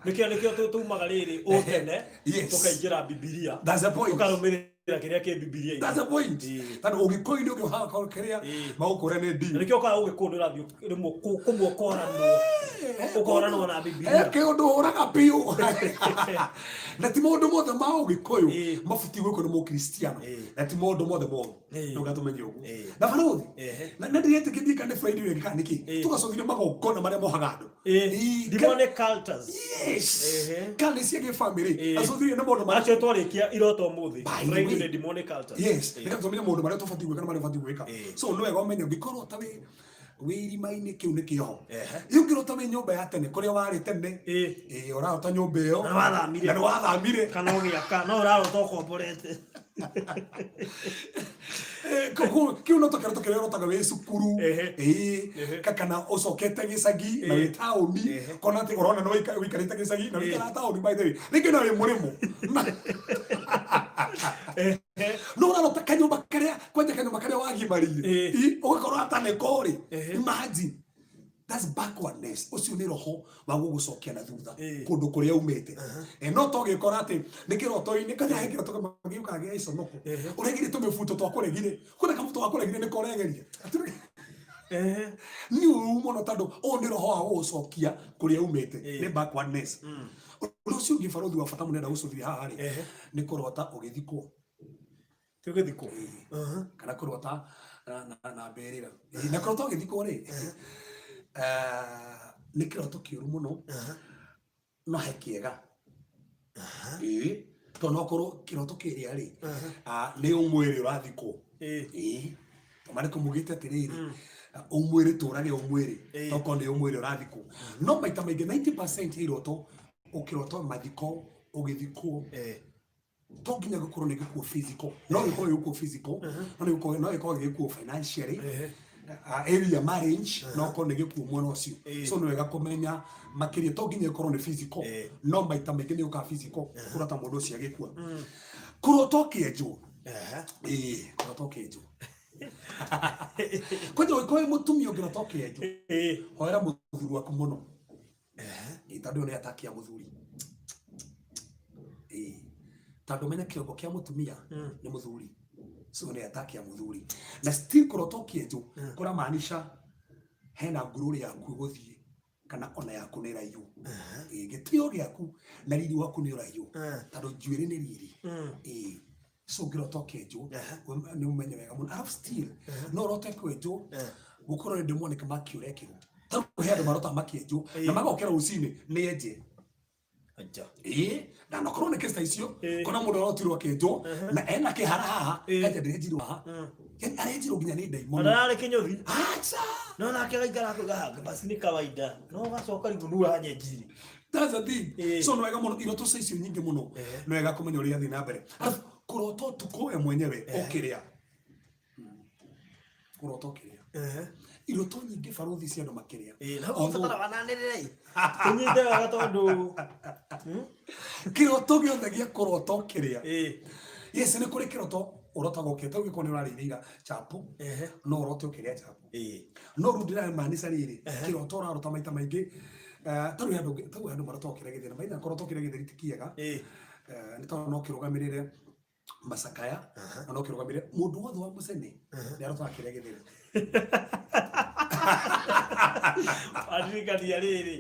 Nĩkĩo tumaga rĩrĩ ũtene, tũkaingĩra Bibilia, That's the point. tũkarũmĩrĩra. Kĩrĩa kĩ Bibilia-inĩ. That's the point. Tondũ ũgĩkũyũ-inĩ ũngĩũhaga kĩrĩa magũkũra nĩ Na ndini. Nĩkĩo ũkaga ũgĩkũyũ nĩ ũrathiĩ rĩmwe kũmwe ũkoranwo ũkoranwo na Bibilia. Kĩũndũ ũraga biũ na ti maũndũ mothe ma ũgĩkũyũ mabatiĩ gwĩkwo nĩ mũkristiano na ti maũndũ mothe moru. Nĩ tũmenye ũguo. Na barũthi na ndiretĩkĩtie kana nĩ Friday ĩyo ĩngĩ kana nĩkĩ tũgacokire magongona marĩa mohaga andũ. Demonic cultures. Yes. Kana nĩ cia gĩbamĩrĩ. Acũthĩrĩrie nĩ maũndũ marĩa Acio twarĩkia iroto ũmũthĩ. By the Friday way. nĩ demonic cultures. Yes, nĩgetha tũmenye maũndũ marĩa tũbatiĩ gwĩka na marĩa ũbatiĩ gwĩka. So nĩ wega ũmenye ũngĩkorwo ta wĩ wĩ irima-inĩ kĩu nĩ kĩoho. Ũngĩrota wĩ nyũmba ya tene kũrĩa warĩ tene, ũrarota nyũmba ĩyo Na nĩwathamire. na nĩwathamire. Kana ũgĩaka no ũrarota ũkomborete. Kĩu no tũkĩroto kĩrĩa ũrotaga wĩ cukuru, kana ũcokete gĩcagi na wĩ taũni, kona atĩ ũrona nĩ wĩikarĩte gĩcagi na wĩikaraga taũni by the way, rĩngĩ no wĩ mũrĩmo. No ũrarota kanyũmba karĩa kwanja kanyũmba karĩa wagimarire, ũgakorwo atanĩko rĩ, imagine. That's backwardness. Ũcio nĩ roho wa gũgũcokia na thutha kũndũ kũrĩa umĩte. No togĩkora atĩ nĩ kĩroto-inĩ kana he kĩroto kĩmwe gĩũkaga gĩa iconoko. Ũregire tũmĩbuto twa kũregire. Kwĩna kabuto ga kũregire nĩko ũregeria. Nĩ ũru mũno tondũ ũyũ nĩ roho wa gũgũcokia kũrĩa umĩte. Nĩ backwardness. Ũndũ ũcio ũngĩ barũthi wa bata mũno ndĩrenda gũcũthĩrĩria haha rĩ, nĩ kũrota ũgĩthikwo. Tũgĩthikwo. Kana kũrota na mbĩrĩra. Na kũrota ũgĩthikwo rĩ, nĩ kĩroto kĩũru mũno, no he kĩega. Tondũ no korwo kĩroto kĩrĩa rĩ, nĩ ũmwĩrĩ ũrathikwo. Tondũ maandĩko maugĩte atĩrĩrĩ, ũmwĩrĩ tũrage ũmwĩrĩ, tokorwo nĩ ũmwĩrĩ ũrathikwo. No maita maingĩ 90% ya iroto ũkĩrota mathiko ũgĩthikwo, to nginya gũkorwo nĩ gĩkuũ physical, no gĩkorwo gĩkuũ physical, no gĩkorwo no gĩkorwo gĩkuũ financially, area marriage, no korwo nĩ gĩkuũ mwena ũcio. So nĩ wega kũmenya makĩria to nginya ĩkorwo nĩ physical, no maita maingĩ nĩ yũkaga physical kũrota mũndũ ũcio agĩkua. Kũrota ũkĩenjwo. Kũrota ũkĩenjwo. Kwanja ũngĩkorwo wĩ mũtumia ũngĩrota ũkĩenjwo, hoera mũthuri waku mũno. Tondũ ĩyo nĩ attack ya mũthuri. Tondũ menya kĩongo kĩa mũtumia nĩ mũthuri. So nĩ attack ya mũthuri. Na still kũrota ũkĩenjwo kũramaanisha hena ngurũri yaku ĩgũthiĩ kana ona yaku nĩ ĩraiywo. Gĩtĩo gĩaku na riri waku nĩ ũraiywo. Tondũ njuĩrĩ nĩ riri. So ũngĩrota ũkĩenjwo nĩ ũmenye wega mũno. Alafu still no ũrote kwenjwo gũkorwo nĩ demonic mark ũrekĩrwo. Tarĩu he andũ marotaga makĩenjwo na magokĩra rũcinĩ nĩ enje. Na no korwo nĩ kĩsta icio, kona mũndũ arotirwo akĩenjwo na ena kĩhara haha, kanja ndĩrenjirwo haha. Yaani arenjirwo nginya nĩ ndaimono. Ona arĩ kĩnyũthi. Acha. No nake agaikara akauga haha basi nĩ kawaida. No ũgacoka rĩu nĩ ũranyenjirie. That's the thing. So nĩ wega mũno iroto cia icio nyingĩ mũno. Nĩ wega kũmenya ũrĩa irathiĩ na mbere. Alafu kũrota ũtukũ we mwenyewe ũkĩrĩa. Kũrota ũkĩrĩa. Iroto nyingĩ barũthi cia andũ makĩrĩa. Na ũbatara wananĩrĩre. Tũnyite wega tondũ kĩroto gĩothe gĩa kũrota ũkĩrĩa. Yes, nĩ kũrĩ kĩroto ũrotaga ũkĩrĩa. Ta ũngĩkorwo nĩ ũrarĩire ira chapo, no ũrote ũkĩrĩa chapo. No rĩu ndĩramaanisha rĩrĩ, kĩroto ũrarota maita maingĩ, ta rĩu he andũ marotaga ũkĩrĩa gĩtheri. Maitha kũrota ũkĩrĩa gĩtheri ti kĩega. Nĩ tondũ no kĩrũgamĩrĩre macakaya, na no kĩrũgamĩrĩre mũndũ wothe wa mũcene nĩ arotaga kĩrĩa gĩtheri. Andirikania rĩrĩ,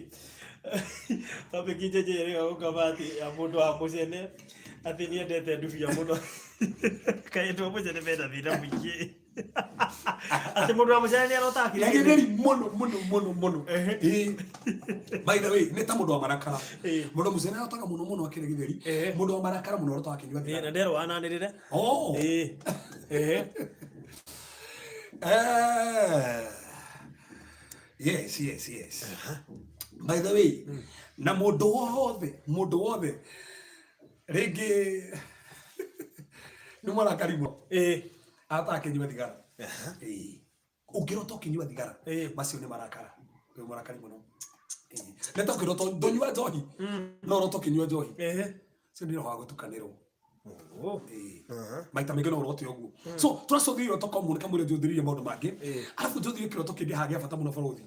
topic njenje ĩrĩa gũkama atĩ ya mũndũ wa mũcene atĩ nĩ endete ndubia mũno. Kaĩ andũ a mũcene mena thĩna mũingĩ. Atĩ mũndũ wa mũcene nĩ arotaga kĩrĩa Na gĩtheri mũno mũno mũno mũno. By the way, nĩ ta mũndũ wa marakara. Mũndũ mũcene arotaga mũno mũno akĩrĩa gĩtheri. Mũndũ wa marakara mũno arotaga akĩnyua thigara. Na nderwo ananĩrĩre. Yes, yes, yes. By the way, na mũndũ wothe rĩngĩ nĩ mũrakari mũno. Arotaga akĩnyua thigara. Ũngĩrota ũkĩnyua thigara, macio nĩ marakara. Wĩ mũrakari mũno. Nĩ ta ũkĩrota ndũnyua njohi, no ũrote ũkĩnyua njohi. Ũcio nĩ roho wa gũtukanĩrwo. Maita maingĩ no ũrote ũguo. So tũracũthĩrĩria iroto kamwe kamwe njũthĩrĩrie maũndũ mangĩ. Arabu njũthĩrĩrie kĩroto kĩngĩ haha gĩa bata mũno barũthi.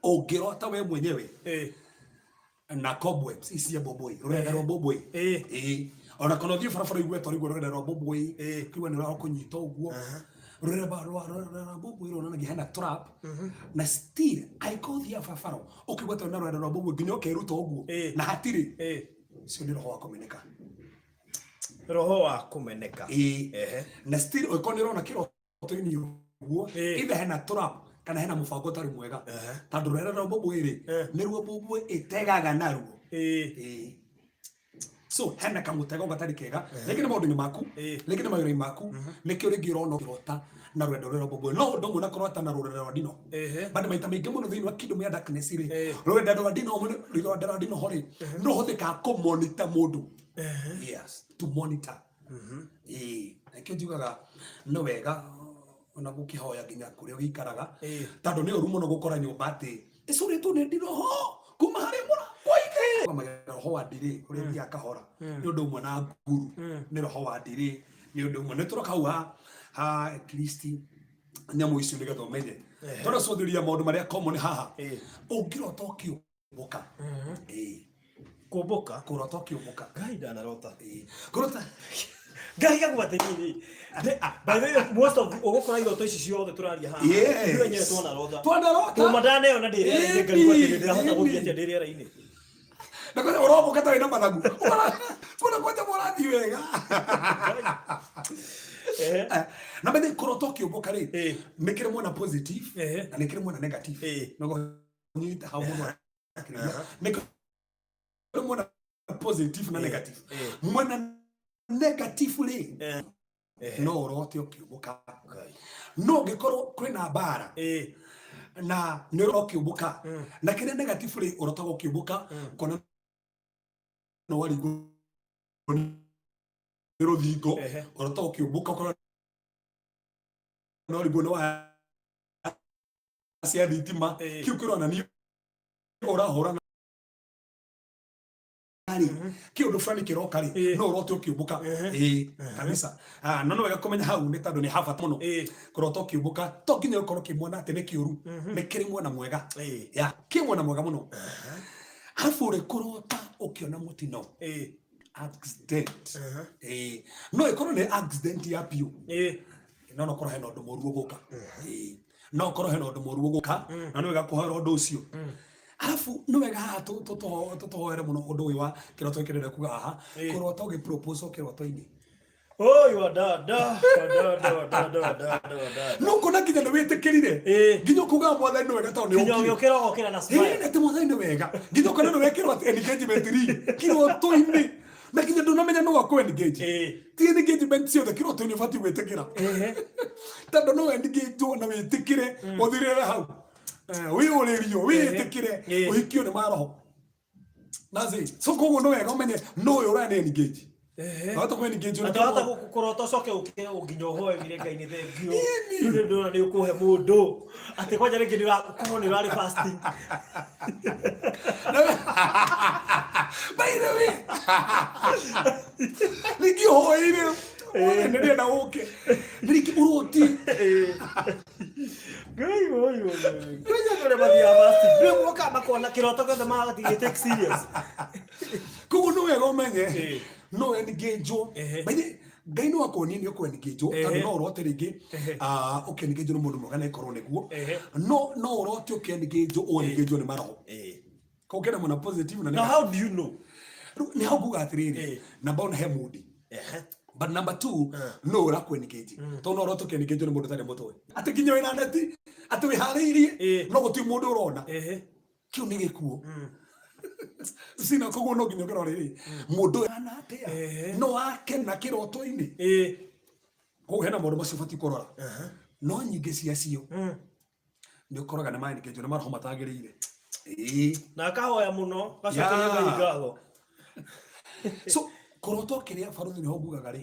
Ũngĩrota we mwenyewe na cobwebs ici cia boboi, rũrenda rwa boboi. Ona kana ũthiĩ barabara ũigue ta ũraigua rũrenda rwa mbũmbũĩ, ũkaigua nĩ ũrakũnyita ũguo. Rũrenda rwa mbũmbũĩ ruonanagia hena trap, na still angĩkorwo ũthiaga barabara ũkaigua ta wĩna rũrenda rwa mbũmbũĩ nginya ũkeruta ũguo na hatirĩ, ũcio nĩ roho wa kũmeneka. Roho wa kũmeneka. Ĩĩ. Na still ũngĩkorwo nĩ ũrona kĩroto-inĩ ũguo, either hena trap kana hena mũbango ũtarĩ mwega, tondũ rũrenda rwa mbũmbũĩ rĩ, nĩruo mbũmbũĩ ĩtegaga naruo. Ĩĩ. So hena kamũtego gatarĩ kega, rĩngĩ nĩ maũndũ-inĩ maku, rĩngĩ nĩ mawĩra-inĩ maku, nĩkĩo rĩngĩ ũrona ũkĩrota na rũrenda rũrĩa rwa mbũmbũĩ. No ũndũ ũmwe na kũrota na rũrenda rwa ndino, but maita maingĩ mũno thĩinĩ wa kingdom ya darkness rĩ, rũrenda rwa ndino, rũrenda rwa ndino ho rĩ, no hũthĩkaga kũ-monitor mũndũ. Yes, to monitor. Ĩĩ, nĩkĩo njugaga nĩ wega ona gũkĩhoya nginya kũrĩa ũgĩikaraga, tondũ nĩ ũru mũno gũkora nyũmba atĩ ĩcũrĩtwo nĩ ndiroho kuma harĩ mũrango-inĩ. Roho wa ndirĩ ũrĩa thiaga kahora nĩ ũndũ ũmwe na nguru, nĩ roho wa ndirĩ nĩ ũndũ ũmwe. Nĩ tũroka hau ha at least nyamũ icio nĩgetha ũmenye, tondũ cũthĩria maũndũ marĩa common haha. Ũngĩrota ũkĩũmbũka, ĩĩ. Kũmbũka? Kũrota ũkĩũmbũka. Ngai, ndanarota. Ĩĩ, kũrota. Ngai agwa atĩrĩrĩ, by the way, most of ũgũkora iroto ici ciothe tũraria haha, ithuĩ enyewe twanarota. Twanarota. Kuma ndaneyona ndĩ rĩera-inĩ, ngarigwo atĩrĩ, ndĩrahota gũthiĩ atĩa ndĩ rĩera-inĩ? Na kwanja ũrombũka ta wĩna mathagu, kuona kwanja mũrathiĩ wega. Na bethe kũrota ũkĩũmbũka rĩ, nĩ kĩrĩ mwena positive na nĩ kĩrĩ mwena negative. Noguo nyita hau mũno akĩrĩria. Nĩ kĩrĩ mwena positive na negative. Mwena negative rĩ, no ũrote ũkĩũmbũka, no ũngĩkorwo kwĩna mbara na nĩ ũrokĩũmbũka, na kĩrĩa negative rĩ, ũrotaga ũkĩũmbũka kona no warigwo nĩ rũthingo. Ũrotaga ũkĩũmbũka ũkona no warigwo nĩ waya cia thitima. Kĩu kĩronania ũrahũrana rĩ, kĩũndũ fulani kĩroka rĩ, no ũrote ũkĩũmbũka. Ĩĩ kabisa. Ah, no nĩ wega kũmenya hau nĩ tondũ nĩ habata mũno. Kũrota ũkĩũmbũka to nginya ũkorwo ũkĩmuona atĩ nĩ kĩũru, nĩ kĩrĩ mwena mwega. Ya kĩ mwena mwega mũno. Arabu rĩ, kũrota ũkĩona mũtino, accident. Ĩĩ, no ĩkorwo nĩ accident ya biũ, no korwo hena ũndũ mũru ũgũka. Ĩĩ, no korwo hena ũndũ mũru ũgũka, na nĩ wega kũhoera ũndũ ũcio. Arabu nĩ wega haha tũtũhoere mũno ũndũ ũyũ wa kĩroto gĩkĩ ndĩrenda kuga haha. Kũrota ũgĩ propose kĩroto-inĩ. Oi, wadada, wadada, wadada, wadada, wadada. No kuona nginya nĩ wĩtĩkĩrire, nginya ũkugaga Mwathani nĩ wega tondũ nĩ Nginya ũkire. ũgĩũkĩra ũgokĩra na smile. Ĩĩ, atĩ Mwathani nĩ wega, nginya ũkona nĩ wekĩrwo atĩ engagement ring kĩroto-inĩ, na nginya ndũnamenya nũ akũ engage. Ti engagement ciothe kĩroto-inĩ ũbatiĩ gwĩtĩkĩra, tondũ no engage na wĩtĩkĩre ũthirĩre hau. Wĩyũrĩrio wĩtĩkĩre ũhikio nĩ maroho. That's it. So koguo nĩ wega ũmenye no ũyũ ũrĩa nĩ engage. Wahota kũ engage. Atĩ wahota kũrota ũcoke ũkĩre nginya ũhoe wire Ngai nĩ thengio rĩu nĩ ndona nĩ ũkũhe mũndũ atĩ kwanja rĩngĩ nĩ ũkorwo nĩ ũrarĩ fasting. By the way, rĩngĩ ũhoeire nĩ ndĩrenda ũke rĩngĩ ũroti. Ngai, oi, oi, oi. Nĩ andũ arĩa mathiaga fasting rĩu moka makona kĩroto gĩothe magatigĩ take serious. Koguo nĩ wega ũmenye no engage. By the Ngai no akuonie nĩ ũkũ engage, tondũ no ũrote rĩngĩ ũkĩ engage nĩ mũndũ mwega na ĩkorwo nĩguo, no ũrote ũkĩ engage, ũ engage nĩ maroho. Koguo kena mwena positive na Now negative. how do you know? Rĩu nĩ hau nguga atĩrĩrĩ, number one, he mood, but number two, no ũrakũ engage, tondũ no ũrote ũkĩ engage nĩ mũndũ ũtarĩ mũtwe, atĩ nginya wĩna neti atĩ wĩharĩirie, no gũtirĩ mũndũ ũrona. Kĩu nĩ gĩkuũ sina. Koguo no nginya ũkĩrora rĩrĩ, mũndũ ũyũ ahana atĩa, no akena kĩroto-inĩ. Koguo hena maũndũ macio ũbatiĩ kũrora, no nyingĩ ciacio nĩ ũkoraga nĩ maengage nĩ maroho matagĩrĩire. Ĩĩ. Na akahoya mũno gacokeria Ngai ngatho. So kũrota ũkĩrĩa, baruthi, nĩho ngugaga rĩ,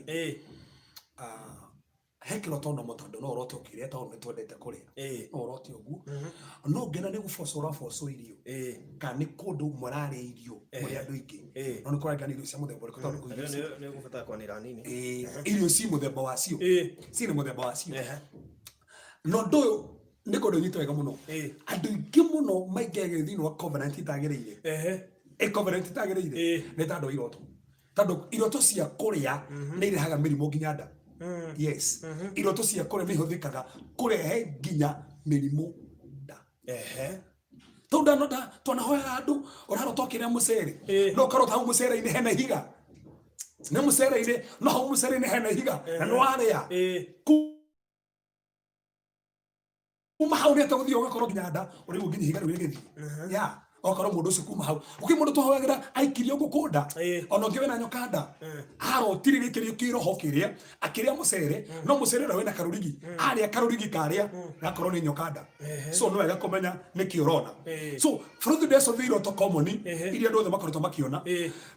he kĩroto nomo, tondũ no ũrote ũkĩrĩa, tondũ nĩ twendete kũrĩa. No ũrote ũguo, no ngĩona nĩ gũboco ũraboco irio, kana nĩ kũndũ mũrarĩa irio mũrĩ andũ aingĩ, no nĩ kũrarĩka nĩ irio cia mũthemba ũrĩkũ, tondũ irio Nĩ ũgũbatara kwanĩra nini. Ĩĩ, irio ci mũthemba wacio, ciĩ mũthemba wacio. Na ũndũ ũyũ nĩ kũndũ nyite wega mũno. Andũ aingĩ mũno maingĩraga thĩinĩ wa covenant itagĩrĩire. Ĩ covenant itagĩrĩire nĩ ta andũ a iroto. Tondũ iroto cia kũrĩa nĩ irehaga mĩrimũ nginya nda. Yes, iroto cia kũrĩa nĩ ihũthĩkaga kũrehe nginya mĩrimũ nda. Tondũ ndanota twanahoyaga andũ ũrarota ũkĩrĩa mũcere, no ũkarota hau mũcere-inĩ hena ihiga, nĩ mũcere-inĩ, no hau mũcere-inĩ hena ihiga na nĩ warĩa. Kuma hau nĩ atagũthiĩ ũgakorwo nginya nda ũraigua nginya ihiga rĩu rĩgĩthiĩ ya okorwo mũndũ ũcio kuma hau gũkĩ mũndũ twahoyagĩra aikirio ngũkũ nda, ona ũngĩ wĩna nyoka nda, arotire gĩkĩrio kĩroho kĩrĩa akĩrĩa mũcere, no mũcere ũrĩa wĩna karũrigi, arĩa karũrigi karĩa gakorwo nĩ nyoka nda. So nĩ wega kũmenya nĩkĩ ũrona. So bũrũthi ndecũthĩ iroto common iria andũ othe makoretwo makĩona,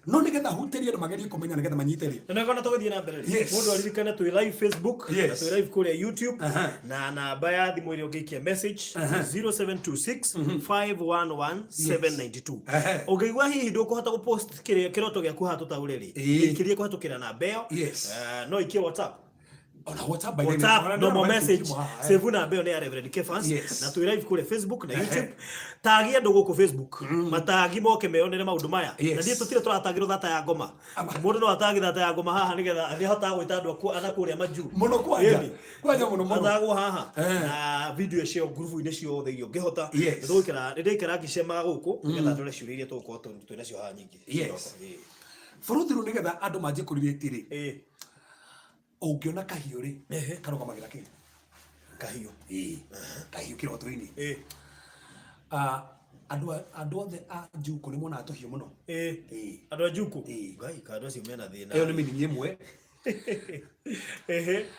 no nĩgetha hutĩrie andũ magerie kũmenya nĩgetha manyite rĩ. Na nĩkona tũgĩthiĩ na mbere rĩ, mũndũ aririkane twĩ live Facebook na twĩ live kũrĩa YouTube, na namba ya thimũ ĩrĩa ũngĩikia message 0726 511 792. Ũngĩigua hihi ndũkũhota gũpost kĩrĩa kĩroto gĩaku haha tũtaũre rĩ, ĩkĩrie kũhetũkĩra namba ĩyo. No ikie WhatsApp. Ona WhatsApp, by the way, WhatsApp ona normal ndĩrona message. haha, eh. Save namba ĩyo nĩ ya Reverend Kefas. Na twĩ live kũrĩa Facebook na YouTube. Tagi andũ gũkũ Facebook, matagi moke meyonere maũndũ maya. Na niĩ tũtirĩ tũratagĩrwo thata ya ngoma. Mũndũ no atagi thata ya ngoma haha nĩgetha nĩ ahotaga gwĩta andũ aku ana kũrĩa majuu. Mũno kwanja. Ĩni. Kwanja mũno mũno. Atagwo haha na video cio ngurubu-inĩ ciothe iria ũngĩhota. Nĩtũgũikara, nĩndĩikara ngĩcemaga gũkũ nĩgetha ndore ciũria iria tũgũkorwo twĩ nacio haha nyingĩ. Bũrũthi rĩu nĩgetha andũ manjie kũrirĩti rĩ, ũngĩona kahiũ rĩ, karũgamagĩra kĩ? Kahiũ. Ĩĩ, kahiũ kĩroto-inĩ. Andũ othe a Njukũ nĩ monaga tũhiũ mũno. Ĩĩ. Andũ a Njukũ? Ĩĩ. Ngai, ka andũ acio mena thĩna. Ĩyo nĩ mĩnini ĩmwe.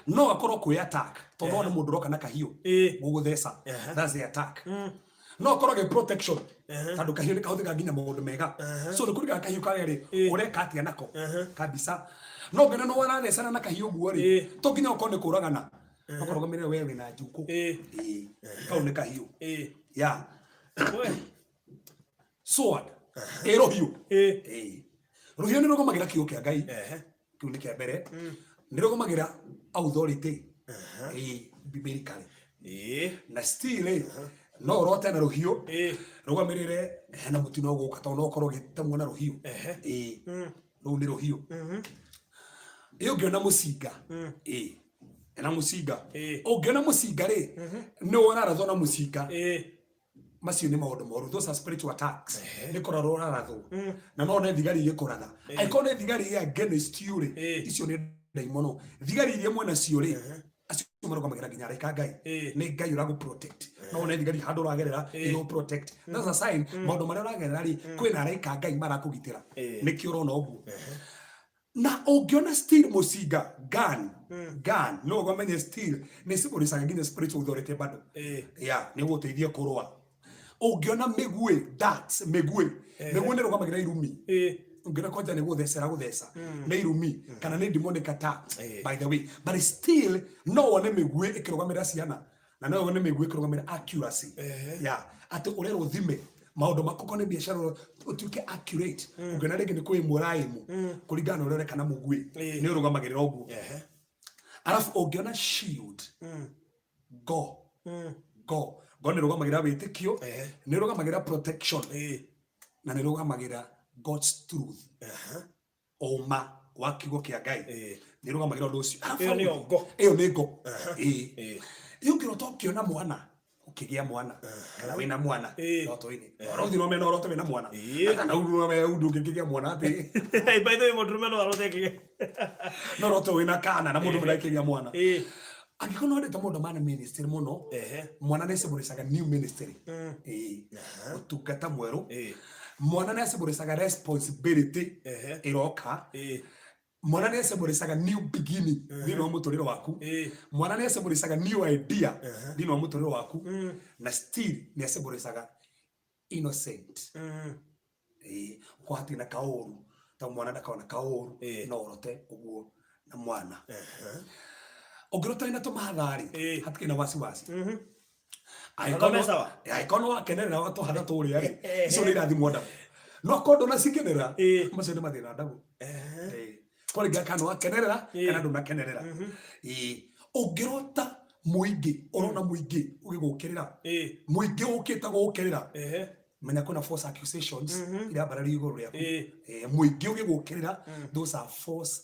No akorwo kwĩ attack, tondũ wona mũndũ ũroka na kahiũ gũgũtheca, that's the attack. No akorwo gĩ protection, tondũ kahiũ nĩ kahũthĩkaga nginya maũndũ mega. So nĩ kũringana kahiũ karĩa rĩ, ũreka atĩa nako kabisa. No ngĩona nĩ warathecana na kahiũ ũguo rĩ, to nginya ũkorwo nĩ kũragana. Ũkarũgamĩrĩra we wĩna Njukũ. Ĩĩ. Kau nĩ kahiũ. Yeah. Sword. Ĩ rũhiũ. Ĩĩ. Rũhiũ nĩ rũgũmagĩra kiugo kĩa Ngai. Kĩu nĩ kĩa mbere. Nĩ rũgũmagĩra authority. Ĩĩ, biblically. Na still rĩ, no ũrote na rũhiũ. Rũgamĩrĩre hena mũtino ũgũka, tondũ no ũkorwo ũgĩtemwo na rũhiũ. Ĩĩ. Rũu nĩ rũhiũ. Ĩ ũngĩona mũcinga. Ĩĩ. Ena mũcinga. Ũngĩona mũcinga rĩ, nĩ ũrarathwo na mũcinga. Macio nĩ maũndũ moru, those are spiritual attacks. Nĩ kũrarwo ũrarathwo. Na no one thigari igĩkũratha. Angĩkorwo nĩ thigari ĩ against you rĩ, icio nĩ ndaimono. Thigari iria mwena cio rĩ, acio marũgamagĩra nginya araika a Ngai. Nĩ Ngai ũragũ protect. No one thigari handũ ũragerera, igũ protect. That's a sign maũndũ marĩa ũragerera rĩ, kwĩna araika a Ngai marakũgitĩra. Nĩkĩo ũrona ũguo. Na ũngĩona still mũcinga, gun, gun, no ũmenye still nĩ symbolizaga nginya spiritual authority bado. Yeah, nĩ gũteithia kũrũa. Ũngĩona mĩguĩ, darts, mĩguĩ, mĩguĩ nĩ ĩrũgamagĩra irumi. Ũngĩona kwanja nĩ gũthecera gũtheca, nĩ irumi kana nĩ demonic attacks, by the way. But still no wone mĩguĩ ĩkĩrũgamĩrĩra ciana, na no wone mĩguĩ ĩkĩrũgamĩrĩra accuracy. Yeah, atĩ ũrerwo ũthime maũndũ maku korwo nĩ biacara ũtuĩke accurate. Ũngĩona rĩngĩ nĩ kwĩmũ ũraĩmũ kũringana na ũrĩa ũreka na mũguĩ, nĩ ũrũgamagĩrĩra ũguo. Arabu ũngĩona shield, go go go nĩ ĩrũgamagĩrĩra wĩtĩkio, nĩ ĩrũgamagĩrĩra protection, na nĩ ĩrũgamagĩrĩra God's truth, ũma wa kiugo kĩa Ngai. Nĩ ĩrũgamagĩrĩra ũndũ ũcio. Arabu Ĩyo nĩyo ngo. Ĩyo nĩ ngo. Ĩĩ. Ĩ ũngĩrota ũkĩona mwana, ũkĩgĩa mwana, kana wĩna mwana ndoto-inĩ. Oro ũthiĩ no ũrote wĩna mwana. Kana ũndũ ũndũ ũngĩkĩgĩa mwana atĩ. By the way, mũndũrũme no arote akĩgĩa. No ũrote wĩna kana na mũndũ akĩgĩa mwana. Angĩkorwo nĩ wendete maũndũ ma ministry mũno, mwana nĩ symbolizaga new ministry. Ĩĩ. Ũtungata mwerũ. Mwana nĩ symbolizaga responsibility ĩroka. Mwana nĩ symbolizaga new beginning thĩinĩ wa mũtũrĩre waku. Mwana nĩ symbolizaga new idea thĩinĩ wa mũtũrĩre waku. Na still nĩ symbolizaga innocent. Ĩĩ, ũkorwo hatirĩ na kaũru, ta mwana ndakona kaũru, no ũrote ũguo na mwana. Ũngĩrota wĩna tũmahatha rĩ, hatikĩrĩ na wasiwasi. Mathome sawa. Angĩkorwo nĩ wakenerera tũhatha tũrĩa rĩ, icio nĩ irathimwo ndabu. No akorwo ndũnacikenera, macio nĩ mathĩna ndabu. Kũringana kana nĩwakenerera kana ndũnakenerera. Ĩĩ, ũngĩrota mũingĩ, ũrona mũingĩ ũgĩgũkĩrĩra, mũingĩ ũkĩte gũgũkĩrĩra, Menya kwĩna false accusations irambarario igũrũ rĩaku. Mũingĩ ũgĩgũkĩrĩra, those are false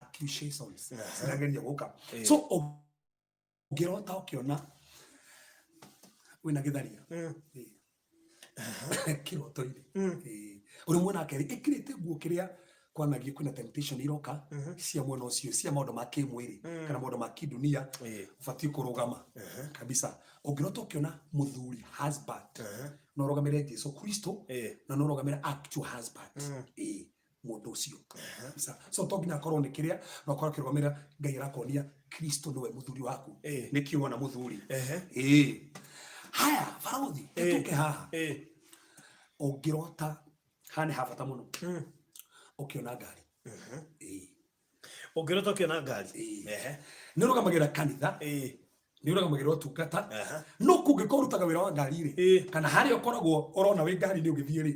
accusations cirageria gũka. So ũngĩrota ũkĩona wĩna gĩtharia kĩroto-inĩ, ũrĩ mwena kerĩ ĩkĩrĩte nguo kĩrĩa kwanagia kwĩna temptation iroka cia mwena ũcio, cia maũndũ ma kĩmwĩrĩ kana maũndũ ma kĩndunia, ũbatiĩ kũrũgama kabisa. Ũngĩrota ũkĩona mũthuri, husband, no ũrũgamĩre Jesu Kristo na no ũrũgamĩre actual husband, mũndũ ũcio kabisa. So to nginya akorwo nĩ kĩrĩa, no akorwo akĩrũgamĩrĩra Ngai arakuonia Kristo nĩwe mũthuri waku. Nĩkĩo wona mũthuri. Haya barothi, tũke haha. Ũngĩrota haha nĩ ha bata mũno, ũkĩona ngari. Ũngĩrota ũkĩona ngari. Nĩ ũrũgamagĩrĩra kanitha, nĩ ũrũgamagĩrĩra ũtungata, no kũngĩkorwo ũrutaga wĩra wa ngari rĩ, kana harĩa ũkoragwo ũrona wĩ ngari-inĩ ũgĩthiĩ rĩ,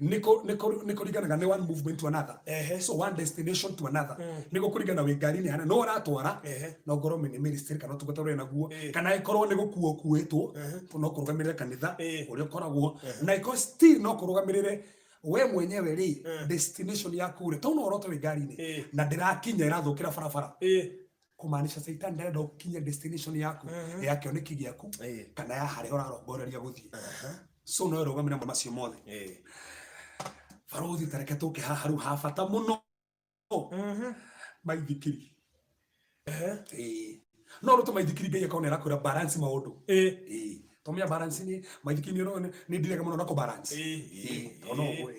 nĩ kũringanaga nĩ one movement to another, so one destination to another, nĩ gũkũringana wĩ ngari-inĩ hana no ũratwara, no ngorwo nĩ ministry kana ũtungata ũrĩa naguo, kana ĩkorwo nĩ gũkuo ũkuĩtwo, no kũrũgamĩrĩra kanitha ũrĩa ũkoragwo na ĩkorwo still no kũrũgamĩrĩre we mwenyewe rĩ, destination yaku rĩ, tondũ no ũrote wĩ ngari-inĩ na ndĩrakinya, ĩrathũkĩra barabara, kumaanisha Satan ndarenda ũkinye destination yaku ya kĩoneki gĩaku kana ya harĩa ũrarongoreria gũthiĩ. So no ĩrũgamĩre maũndũ macio mothe. Barothi, tareke tũke haha rĩu ha bata mũno, maithikiri. No rũte maithikiri, Ngai akorwo nĩ arakwĩra balance maũndũ. Tũmia balance nĩ maithikiri, nĩ nĩ ndirega mũno na kũ balance. To no ũguo,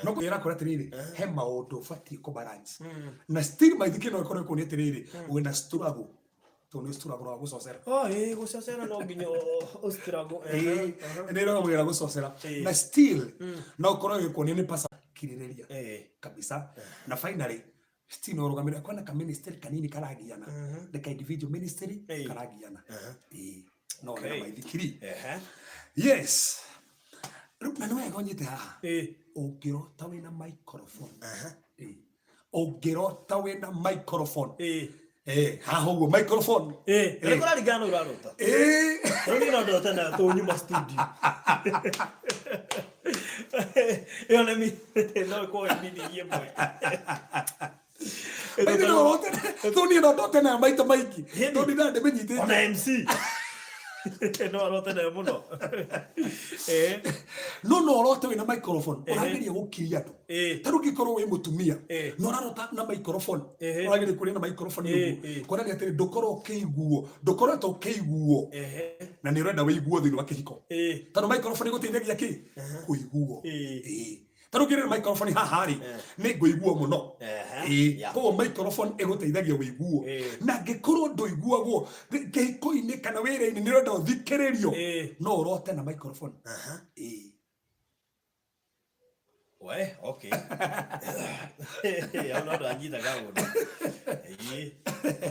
no kũra kwĩra atĩrĩrĩ, he maũndũ ũbatiĩ kũ balance, na still maithikiri no ĩkorwo ĩkuonia atĩrĩrĩ, wĩna struggle, tondũ nĩ struggle wa gũcocera. Oh, gũcocera no nginya ũ struggle. Nĩ ĩrũgamagĩrĩra gũcocera, na still no ũkorwo ĩgĩkuonia nĩ pasa kirĩrĩria kabisa. Na finally still no ũrũgamĩrĩra kwĩna ka ministry kanini karagiana, nĩ ka individual ministry karagiana. No okay. Maithikiri. Yes. Rĩu na nĩ wega ũnyite haha. Ũngĩrota wĩna microphone, ũngĩrota wĩna microphone, haha ũguo microphone. Nĩ kũraringana na ũrarota. Rĩu niĩ no ndote nayo tũnyuma studio. Ĩyo nĩ no ĩkorwo ĩ meaning ĩmwe. Maithe no ũrote tũ niĩ no ndote nayo maita maingĩ tondũ ndinda ndĩmĩnyitĩte. Ona MC no arote nayo mũno. No no ũrote wĩna microphone, ũrageria gũkiria andũ. Ta rĩu ũngĩkorwo wĩ mũtumia na ũrarota na microphone, ũrageria kũria na microphone ũguo, kuonania atĩrĩ, ndũkorwo ũkĩiguo, ndũkoretwo ũkĩiguo, na nĩ ũrenda wĩiguo thĩinĩ wa kĩhiko, tondũ microphone ĩgũteithagia kĩ kũiguo. Ta rĩu ngĩrĩ microphone haha rĩ, nĩ ngũiguo mũno. Koguo microphone ĩgũteithagia wĩiguo, na angĩkorwo ndũiguagwo kĩhiko-inĩ kana wĩra-inĩ, nĩ ũrenda ũthikĩrĩrio, no ũrote na microphone. We, okay. Hau no ndanyita kaũndũ.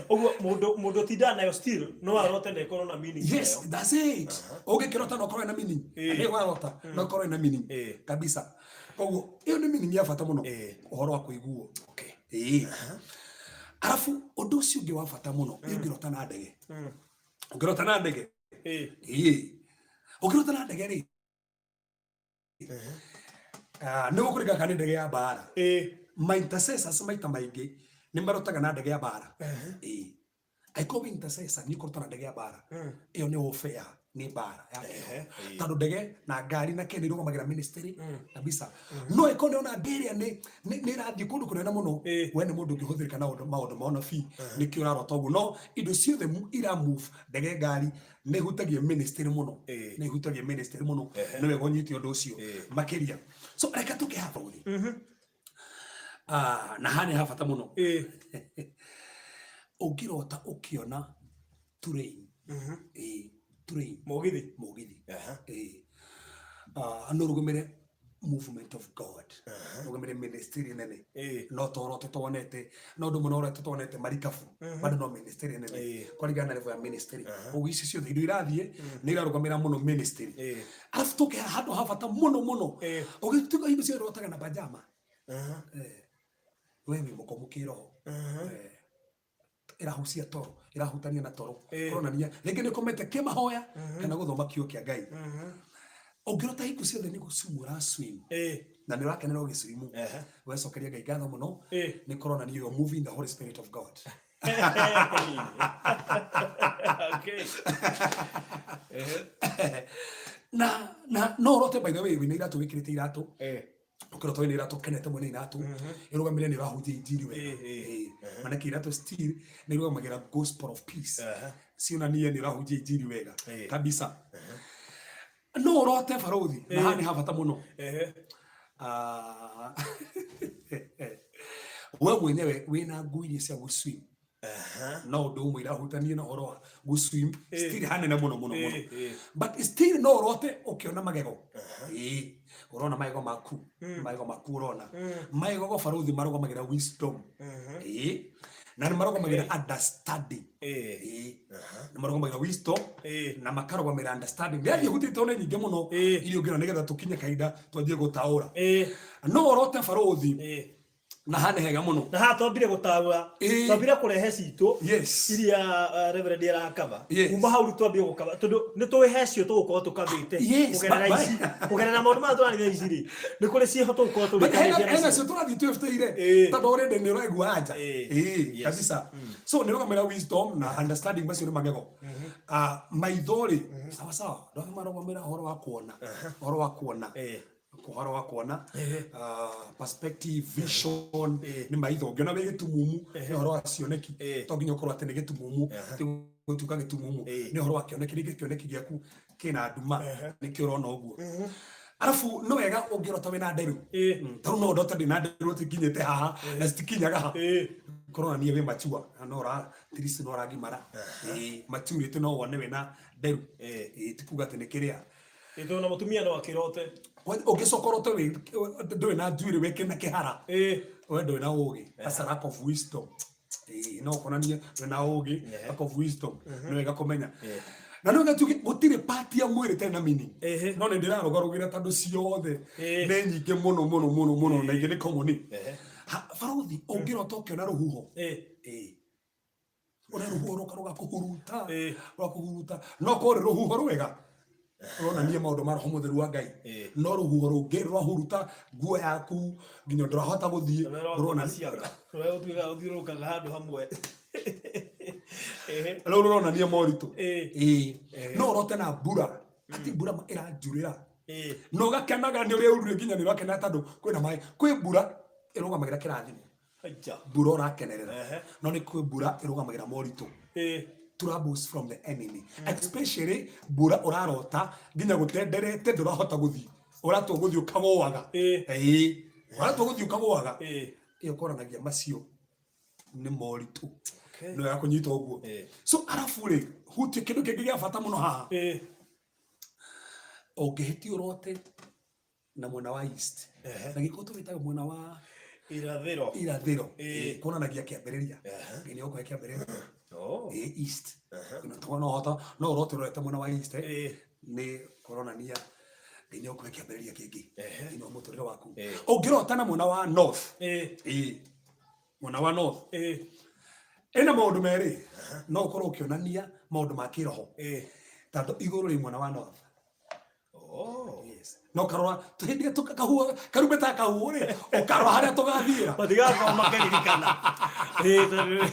Ũguo mũndũ ũtindaga nayo still no arote na ĩkorwo na meaning Yes, nayo. That's it. Ũngĩkĩrota no ũkorwo na meaning. Nĩ warota no ũkorwo na meaning kabisa. Koguo ĩyo nĩ meaning ya bata mũno, ũhoro wa kũiguo. Arabu ũndũ ũcio ũngĩ wa bata mũno nĩ ũngĩrota na ndege. Ũngĩrota na ndege. Ũngĩrota na ndege rĩ, nĩ gũkũringa kana nĩ ndege ya mbara. Ma intercessors maita maingĩ nĩ marotaga na ndege ya mbara. Angĩkorwo wĩ intercessor, nĩ ũkũrota na ndege ya mbara, ĩyo nĩ warfare, nĩ mbara ya kĩroho, tondũ ndege na ngari na kĩ nĩ irũgamagĩra ministry kabisa. No ĩkorwo nĩ ona ndege ĩrĩa nĩ ĩrathiĩ kũndũ kũnene mũno, we nĩ mũndũ ũngĩhũthĩrĩka na maũndũ ma ũnabii, nĩkĩo ũrarota ũguo. No indo ciothe ira move, ndege, ngari, nĩ ihutagia ministry mũno. Nĩ ihutagia ministry mũno. Nĩ wega ũnyite ũndũ ũcio makĩria. So reke tũke haha ũthi. Ah, na haha nĩ ha bata mũno. Ũngĩrota ũkĩona train, train. Mũgithi. Mũgithi. Ah, no rũgũmĩre movement of God, rũgũmĩre ministry nene. No torote tuonete no ũndũ mũno ũrĩa tuonete marikabu, bado no ministry nene, kũringana na level ya ministry. Ũguo ici ciothe indo irathiĩ nĩ irarũgamĩra mũno ministry. Arabu tũke haha handũ ha bata mũno mũno. Ũgĩtuĩka indo ciothe rotaga na pajama, we wĩ mũkomu kĩroho. Ĩrahucia toro, ĩrahutania na toro, kũronania rĩngĩ nĩ ũkomete kĩmahoya kana gũthoma kiugo kĩa Ngai. Ũngĩrota hingo ciothe nĩ gũcumũ ũraswim na nĩ ũrakenera ũgĩcwimu, wecokeria Ngai ngatho mũno, nĩ kũronania you are moving the Holy Spirit of God. Na no ũrote, by the way, wĩna iratũ, wĩkĩrĩte iratũ, ũkĩrota wĩna iratũ kenete mwene iratũ, ĩrũgamĩrĩre nĩ ũrahunjia injiri wega. Manake iratũ still nĩ irũgamagĩra gospel of peace, cionanie nĩ ũrahunjia injiri wega kabisa. No ũrote, barothi, na haha nĩ ha bata mũno. Ah, we mwenyewe wĩna nguo iria cia gũswim, no ũndũ ũmwe irahutania na ũhoro wa gũswim, still hanene mũno mũno mũno, but still no ũrote ũkĩona magego. Ĩĩ, ũrona magego maku, magego maku ũrona magego go, barothi, marũgamagĩra wisdom. Ĩĩ, na nĩ marũgamagĩra understanding. Ĩĩ, nĩ marũgamagĩra wisdom na makarũgamĩra understanding. Ndĩrathiĩ hutĩte one nyingĩ mũno iria ũngĩona nĩgetha tũkinye kahinda twanjie gũtaũra. No ũrote, barothi, na haha nĩ hega mũno. Na haha twambire gũtaũra, twambire kũrehe citũ iria Reverend arakaba. Kuma hau rĩu twambie gũkaba, tondũ nĩ tũĩ he cio tũgũkorwo tũkabĩte kũgerera ici, kũgerera maũndũ maya tũrarĩria ici rĩ, nĩ kũrĩ ciĩho tũgũkorwo But hena tũrĩkanĩtie hena nacio. Cio tũrathiĩ twĩbutĩire tondũ already nĩ ũraigua anja. Ĩĩ, kabisa. So nĩ rũgamĩra wisdom na understanding, macio nĩ magego. Ah, maitho rĩ, sawa sawa, ndona marũgamĩra ũhoro wa kuona, ũhoro wa kuona, ũhoro wa kuona, perspective, vision, nĩ maitho. Ũngĩona wĩ gĩtumumu, nĩ ũhoro wa cioneki. To nginya ũkorwo atĩ nĩ gĩtumumu, ti gũtuĩka gĩtumumu, nĩ ũhoro wa kĩoneki. Rĩngĩ kĩoneki gĩaku kĩna nduma, nĩkĩo ũrona ũguo. Arabu nĩ wega ũngĩrota wĩna nderu. Ta rĩu no ndote ndĩna nderu atĩ nginyĩte haha na citikinyaga ha, kũronania wĩ mature na no ũra at least no ũragimara. Ĩĩ, maturity, no wone wĩna nderu. Ĩĩ, ti kuga atĩ nĩ kĩrĩa. Ĩĩ, tondũ na mũtumia no akĩrote. Ũngĩcoka ũrote ndũrĩ na njuĩrĩ, wĩkĩna kĩhara, we ndũrĩ na ũgĩ. That's a lack of wisdom. Ĩĩ, no kuonanie wĩna ũgĩ, lack of wisdom. Nĩ wega kũmenya na nĩ wega tuge gũtirĩ part ya mwĩrĩ ĩtarĩ na meaning. No nĩ ndĩrarũgarũgĩra tondũ ciothe nĩ nyingĩ mũno mũno mũno mũno na ingĩ nĩ common. Barothi, ũngĩrota ũkĩona rũhuho, ĩĩ, ũrĩa rũhuho rũka rũgakũhuruta, rũgakũhuruta, no korwo rĩ rũhuho rwega ronania maũndũ ma roho mũtheru wa Ngai. No rũhuho rũngĩ rwahuruta nguo yaku nginya ndũrahota gũthiĩ, rũronania Rũrĩa ũtuĩkaga ũthiũrũrũkaga handũ hamwe. Rũu rũronania moritũ. Ĩĩ, no ũrote na mbura, atĩ mbura ĩranjurĩra, na ũgakenaga nĩ ũrĩa urire, nginya nĩ ũrakena tondũ kwĩna maĩ. Kwĩ mbura ĩrũgamagĩra kĩrathimo, Aija. Mbura ũrakenerera, no nĩ kwĩ mbura ĩrũgamagĩra moritũ, troubles from the enemy, especially mbura ũrarota nginya gũtenderete, ndũrahota gũthiĩ, ũratua gũthiĩ ũkagũaga. Ĩĩ, ũratua gũthiĩ ũkagũaga. Ĩyo kũranagia macio nĩ moritũ. Nĩ wega kũnyita ũguo. So arabu rĩ, hutie kĩndũ kĩngĩ gĩa bata mũno haha. Ũngĩhĩtia ũrote na mwena wa east, na gĩkũ tũgĩtaga mwena wa irathĩro. Irathĩro. Kuonanagia kĩambĩrĩria. Ngai nĩ ũkũhe kĩambĩrĩria. Ĩĩ, east. No hota no ũrote ũrorete mwena wa east, nĩ kũronania Ngai nĩ ũkũhe kĩambĩrĩria kĩngĩ thĩinĩ wa mũtũrĩre waku. Ũngĩrota na mwena wa north, ĩĩ, mwena wa north, ĩna maũndũ merĩ. No ũkorwo ũkĩonania maũndũ ma kĩroho, tondũ igũrũ rĩ mwena wa north. Yes. No karora hĩndĩ ĩrĩa kahua karumbeta kahuo rĩ, ũkarora harĩa tũgathiĩra. Matigakorwo makĩririkana. Ĩĩ, tondũ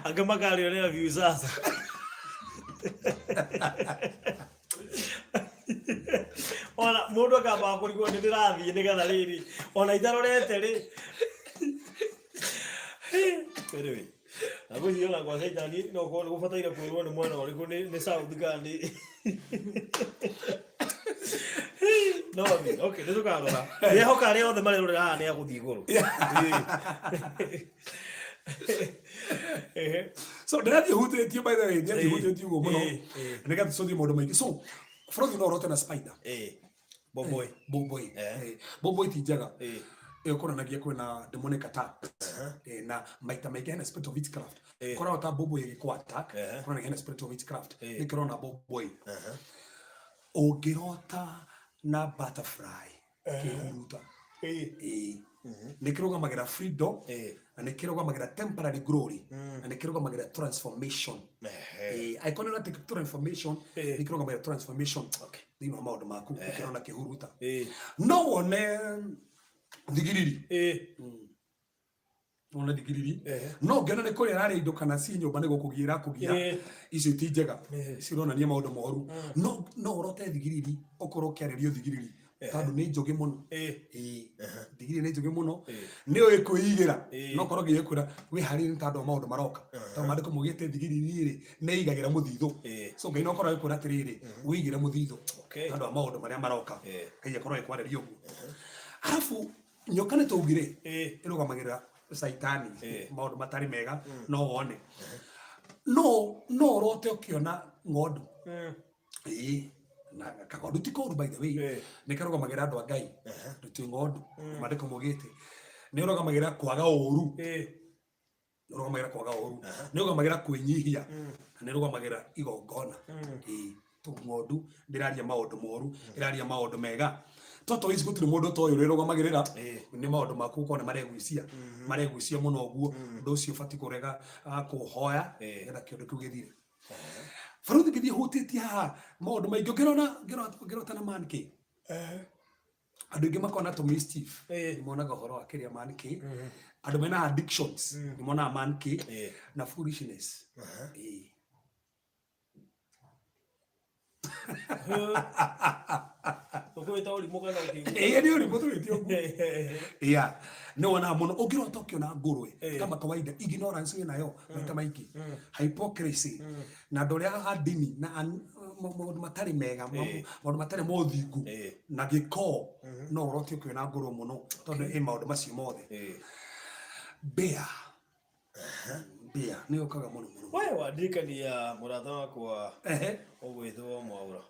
angĩ makarĩonera view sasa. Ona mũndũ akambaga kũrigwo nĩ ndĩrathiĩ nĩgetha rĩrĩ ona itarorete rĩ. Anyway, na ngwĩciria ona gwa caitani no korwo nĩ gũbataire kwĩrwo nĩ mwena ũrĩkũ, nĩ south kana nĩ no thiĩ. Okay, nĩ tũkarora. Ndĩrehoka arĩa othe marerorera haha nĩ agũthiĩ igũrũ. Ehe. So ndĩrathiĩ hutĩtie, by the way, ndĩrathiĩ hutĩtie ũguo mũno nĩgetha tũcokie maũndũ maingĩ. So bũrũri, no ũrote na spider. Boboi. Boboi. Boboi ti njega. Ĩyo kũronania kwĩna demonic attack. Na maita maingĩ hena spirit of witchcraft. Korwo ta boboi ĩgĩkũ attack, kũronania hena spirit of witchcraft. Nĩkĩo ũrona boboi. Ũngĩrota na butterfly kĩhuruta, Ĩĩ, nĩ kĩrũgamagĩra freedom na nĩ kĩrũgamagĩra temporary glory na nĩ kĩrũgamagĩra transformation. Ĩĩ, angĩkorwo nĩ ũrona transformation, nĩ kĩrũgamagĩra transformation thĩinĩ wa maũndũ maku, ũkĩrona kĩhuruta. No wone thigiriri, wone thigiriri, no ngĩona nĩ kũrĩa ararĩa indo kana ci nyũmba nĩ gũkũgia ĩrakũgia, icio ti njega, icio ironania maũndũ moru. No ũrote thigiriri, ũkorwo ũkĩarĩrio thigiriri, tondũ nĩ njũgĩ mũno. Ĩĩ, thigiriri nĩ njũgĩ mũno, nĩ ũĩ kwĩigĩra. No korwo ngĩkwĩra wĩharĩrie nĩ tondũ wa maũndũ maroka, tondũ maandĩko maugĩte thigiriri rĩ nĩ ĩigagĩra mũthithũ. So Ngai no korwo agĩkwĩra atĩrĩrĩ, wĩigĩre mũthithũ tondũ wa maũndũ marĩa maroka. Ngai akorwo agĩkwarĩria ũguo. Arabu nyoka nĩ twaugire ĩrũgamagĩrĩra caitani, maũndũ matarĩ mega. No wone, no ũrote ũkĩona ng'ondu. Ĩĩ, na kagondu ti koru, by the way. Nĩ karũgamagĩrĩra andũ a Ngai, twĩ ng'ondu. Maandĩko maugĩte nĩ ũrũgamagĩrĩra kwaga ũru, nĩ ũrũgamagĩrĩra kwaga ũru, nĩ ũrũgamagĩrĩra kwĩnyihia, na nĩ ũrũgamagĩrĩra igongona. Ĩĩ, to ng'ondu ndĩraria maũndũ moru, ĩraria maũndũ mega. Toto ici gũtirĩ mũndũ ũtoĩ ũrĩa ĩrũgamagĩrĩra. Nĩ maũndũ maku ũkorwo nĩ maregucia, maregucia mũno ũguo, ũndũ ũcio ũbatiĩ kũrega kũhoya nĩgetha kĩũndũ kĩu gĩthire. Baruthi ngĩthiĩ hutĩtie haha maũndũ maingĩ, ũngĩrona ngĩrota na man kĩ, andũ aingĩ makona tũ mischief, nĩ monaga ũhoro wa kĩrĩa man kĩ, andũ mena addictions nĩ monaga man kĩ na foolishness. Ĩĩ. Ũkũwĩta ũrimũ kana ũkĩigua? Ĩĩ, nĩ ũrimũ tũgĩte ũguo. Yeah, nĩ wonaga mũno ũngĩrota ũkĩona ngũrwe. Kama kawaida, ignorance wĩ nayo maita maingĩ, hypocrisy na andũ arĩa a ndini na maũndũ matarĩ mega, maũndũ matarĩ ma ũthingu na gĩko. No ũrote ũkĩona ngũrwe mũno tondũ ĩ maũndũ macio mothe. Mbĩa, mbĩa nĩ yũkaga mũno mũno. We wandirikania mũrata wakwa ũgwĩtwo Mwaũra.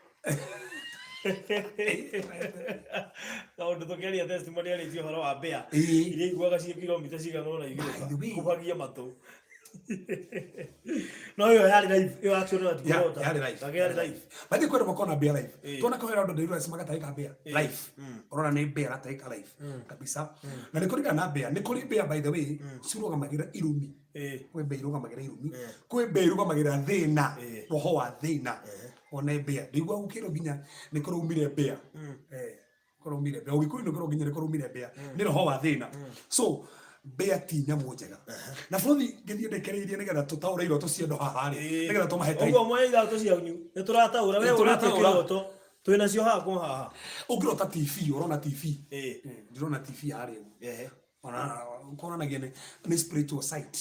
Kaũndũ tũkĩaria testimony arĩtie ũhoro wa mbĩa iria iguaga ciĩ kilomita cigana ũna By the way. igĩũka kuhagia matũ. No ĩyo yarĩ live, ĩyo actually no Yeah, tikũrota. yarĩ live. Nake yarĩ live. Bathi kwenda makona mbĩa live. Tuona kawĩra andũ ndĩrura magatahĩka mbĩa live. Ũrona nĩ mbĩa ĩratahĩka live kabisa. Na nĩ kũringana na mbĩa, nĩ kũrĩ mbĩa, by the way, cirũgamagĩrĩra irumi. Kwĩ mbĩa irũgamagĩrĩra irumi, kwĩ mbĩa irũgamagĩrĩra thĩna, roho wa thĩna. One mbĩa ndĩigua gũkĩrwo nginya nĩ kũraumire mbĩa. Kũraumire mbĩa Ũgĩkũyũ, nĩ kũrwo nginya nĩ kũraumire mbĩa, nĩ roho wa thĩna. So mbĩa ti nyamũ njega. Na bũrũri ngĩthiĩ ndekereirie nĩgetha tũtaũre iroto cia andũ haha rĩ, nĩgetha tũmahe time. Ũguo moya iratũ cianyu nĩ tũrataũra we Nĩ ũrĩtie tũrataũra. kĩroto twĩ nacio haha kwa haha. Ũngĩrota TV, ũrona TV. Ndĩrona TV harĩa ũguo. Ona kuonanagia nĩ spiritual sight.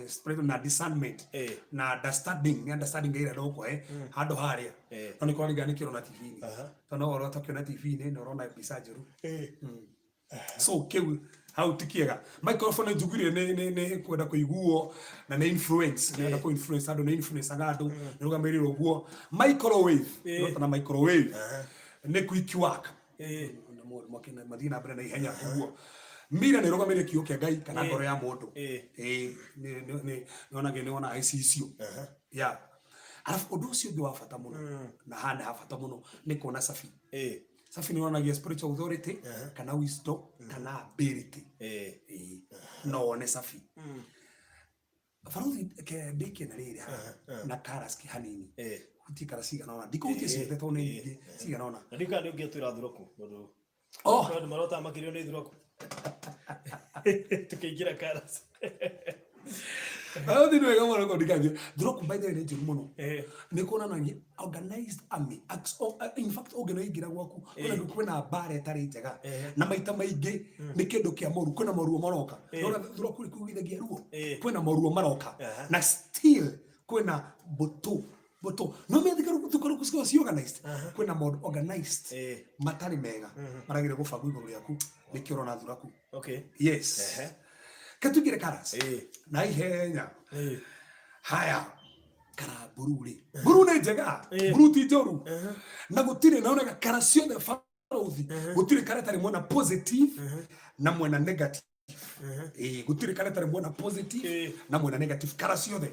Spiritual na discernment na understanding, nĩ understanding ĩrĩa ndũkũhe handũ harĩa. No nĩ kũraringana nĩ kĩrona TV-inĩ, tondũ no ũrota ũkĩona TV-inĩ na ũrona mbica njũru. So kĩu hau ti kĩega. Microphone njugire nĩ kwenda kũiguo na nĩ influence, nĩ kwenda kũ influence andũ, nĩ influence aga andũ, nĩ rũgamĩrĩire ũguo. Microwave, ũrota na microwave nĩ quick work. Na maũndũ mathiĩ na mbere na ihenya ũguo. Mira nĩ ĩrũgamĩrĩire kiugo kĩa Ngai kana ngoro ya mũndũ. Ĩĩ, nĩonaga, nĩwonaga icicio ya. Arabu ũndũ ũcio ũngĩ wa bata mũno, na haha nĩ ha bata mũno, nĩ kuona cabi. Cabi nĩ yonanagia spiritual authority kana wisdom kana ability. Ĩĩ, no wone cabi. Baruthi, ke ndĩkie na rĩrĩ haha na karaski hanini, hutie kara cigana ũna, ndikũhutia ciothe tondũ nĩ nyingĩ, cigana ũna. Na ndikana nĩ ũngĩatwĩra thuraku tondũ Oh, andũ marotaga makĩrio nĩ thuraku tũkĩingĩra karas. Baruthi, nĩ wega mũno kũndikagia thuraku. By the way, nĩ njũru mũno. Nĩ kuonanagia organized army. In fact, ũngĩnoingĩra gwaku kwĩna kwĩna mbara ĩtarĩ njega, na maita maingĩ nĩ kĩndũ kĩa moru, kwĩna moruo maroka. Nĩwona thuraku nĩ kugithagia ruo. Kwĩna moruo maroka na still kwĩna mbũtũ, mbũtũ no methika thukuru cikoragwo ci organized. Kwĩna maũndũ organized matarĩ mega maragĩrĩire gũbangwo igũrũ rĩaku, nĩkĩo ũrona thuraku. Yes. Ke tũingĩre karas na ihenya. Haya, kara mburu rĩ, mburu nĩ njega. Mburu ti njũru na gũtirĩ naonaga kara ciothe baruthi, gũtirĩ kara ĩtarĩ mwena positive na mwena negative. Ĩĩ, gũtirĩ kara ĩtarĩ mwena positive na mwena negative. Kara ciothe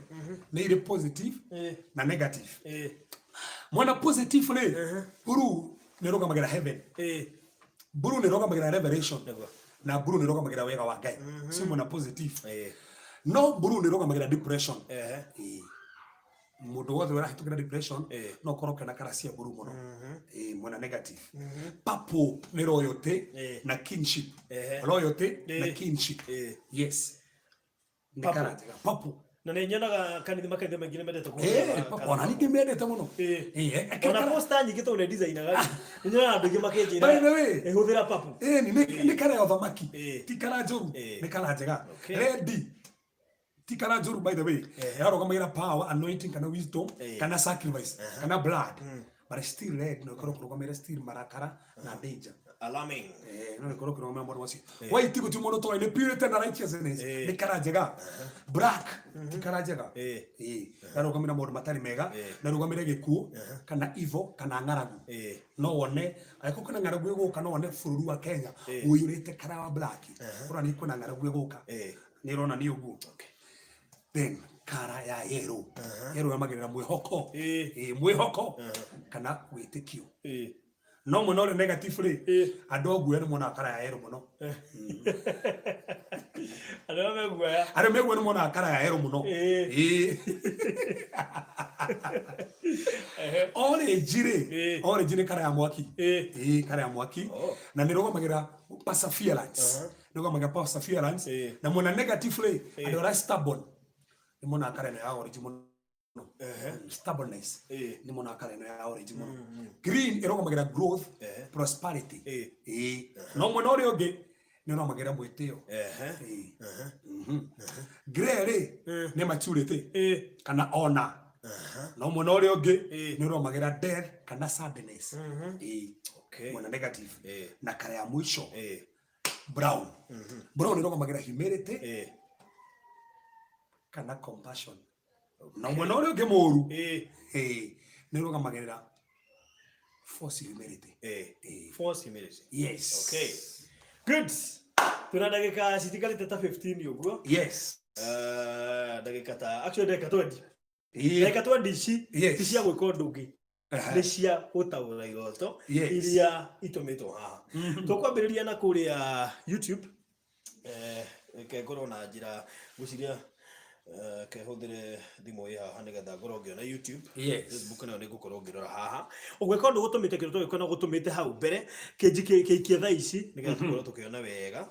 nĩ irĩ positive na negative. Mwena positive rĩ, mburu nĩ ĩrũgamagĩra heaven. Blue nĩ ĩrũgamagĩrĩra revelation. Nĩguo. Na blue nĩ ĩrũgamagĩrĩra wega wa Ngai. Ũcio mwena positive. Eh. No blue nĩ ĩrũgamagĩrĩra depression. Ehe. Ĩĩ. Mũndũ wothe ũrahĩtũkĩra depression Eh. no ũkorwo kena kara cia blue mũno. Ĩĩ, mwena negative. Purple nĩ royalty Eh. na kinship. Ehe. Royalty na Eh. kinship. Eh. Yes, nĩ Purple. kara njega purple. Na nĩ nyonaga kanitha makanitha maingĩ nĩ mendete kũhũthĩra Eh, purple ona ningĩ mendete mũno. Eh. Eh, Ona posta nyingĩ tondũ nĩ designaga nĩ nyonaga andũ aingĩ makĩnjĩra By the way, ĩhũthĩra purple. Ĩni nĩ kara ya ũthamaki. Eh. Ti kara njũru. Eh. Nĩ kara njega. Okay. Red ti kara njũru, by the way. Eh. Yarũgamagĩrĩra power, anointing kana wisdom Eh. kana sacrifice kana blood, but still red no ĩkorwo kũrũgamĩrĩra still marakara na danger. Alarming. Eh, no ĩkorwo kũrũgamĩrĩra maũndũ macio. White gũtirĩ mũndũ toĩ nĩ purity na righteousness. Eh. Nĩ kara njega. Black ti kara njega. Eh. Eh, yarũgamĩrĩra maũndũ matarĩ mega Eh. na ĩrũgamĩrĩre gĩkuũ kana evil kana ng'aragu. Eh. No wone angĩkorwo kwĩna ng'aragu ĩgũka, no wone bũrũri wa Kenya Eh. ũiyũrĩte kara wa black, ũrona kwĩna ng'aragu ĩgũka. Eh. Nĩ ĩrona nĩ ũguo. Okay. Then kara ya yellow, yellow yamagĩrĩra mwĩhoko. Eh. Ĩ, mwĩhoko kana wĩtĩkio. Eh. No mwena ũrĩa negative rĩ, Eh. andũ a guoya nĩ monaga kara ya yellow mũno. Andũ arĩa me guoya. Arĩa me guoya nĩ monaga kara ya yellow mũno. Eh. Ĩ. Ehe. Orange rĩ, Eh. orange nĩ kara ya mwaki. Eh. Ĩ, kara ya mwaki Oh. na nĩ rũgamagĩrĩra perseverance, nĩ rũgamagĩrĩra perseverance. Eh. Na mwena negative rĩ, andũ arĩa stubborn nĩ monaga kara ĩno ya orange mũno. Ehe. Stubbornness Eh. nĩ monaga kara ĩno ya orange mũno. Green ĩrũgamagĩrĩra growth, Ehe. prosperity. Eh. Ĩ, no mwena ũrĩa ũngĩ nĩ ũrũgamagĩrĩra mwĩtĩo. Ehe. Ĩ. Grey rĩ, nĩ maturity Eh. kana ona, no mwena ũrĩa ũngĩ Eh. nĩ ũrũgamagĩrĩra death kana sadness. Ĩ. Okay. Mwena negative. Eh. Na kara ya mũico, Eh. brown. Brown ĩrũgamagĩrĩra humility Eh. kana compassion, na mwena ũrĩa ũngĩ mũũru, Eh. ĩ, nĩ ĩrũgamagĩrĩra false humility. Eh. Ĩ. False humility. Yes. Okay. Good. Tuna ndagĩka citigarĩte ta 15 ũguo. Yes. Eh, ndagĩka ta actually ndagĩka 20. Ĩ. Ndagĩka 20 ici Yes. ti cia gwĩka ũndũ ũngĩ. Aha. Nĩ cia gũtaũra iroto Yes. iria itũmĩtwo haha. Tũkwambĩrĩria na kũrĩa YouTube. Eh, reke ngorwo na njĩra ngwĩciria eh, ke hũthĩre thimũ ĩ haha nĩgetha ngorwo ngĩona YouTube. Yes. Facebook nayo nĩ ngũkorwo ngĩrora haha. Ũgwĩka ũndũ gũtũmĩte kĩroto gĩkũ na gũtũmĩte hau mbere kĩnjikie thaa ici nĩgetha tũkorwo tũkĩona wega.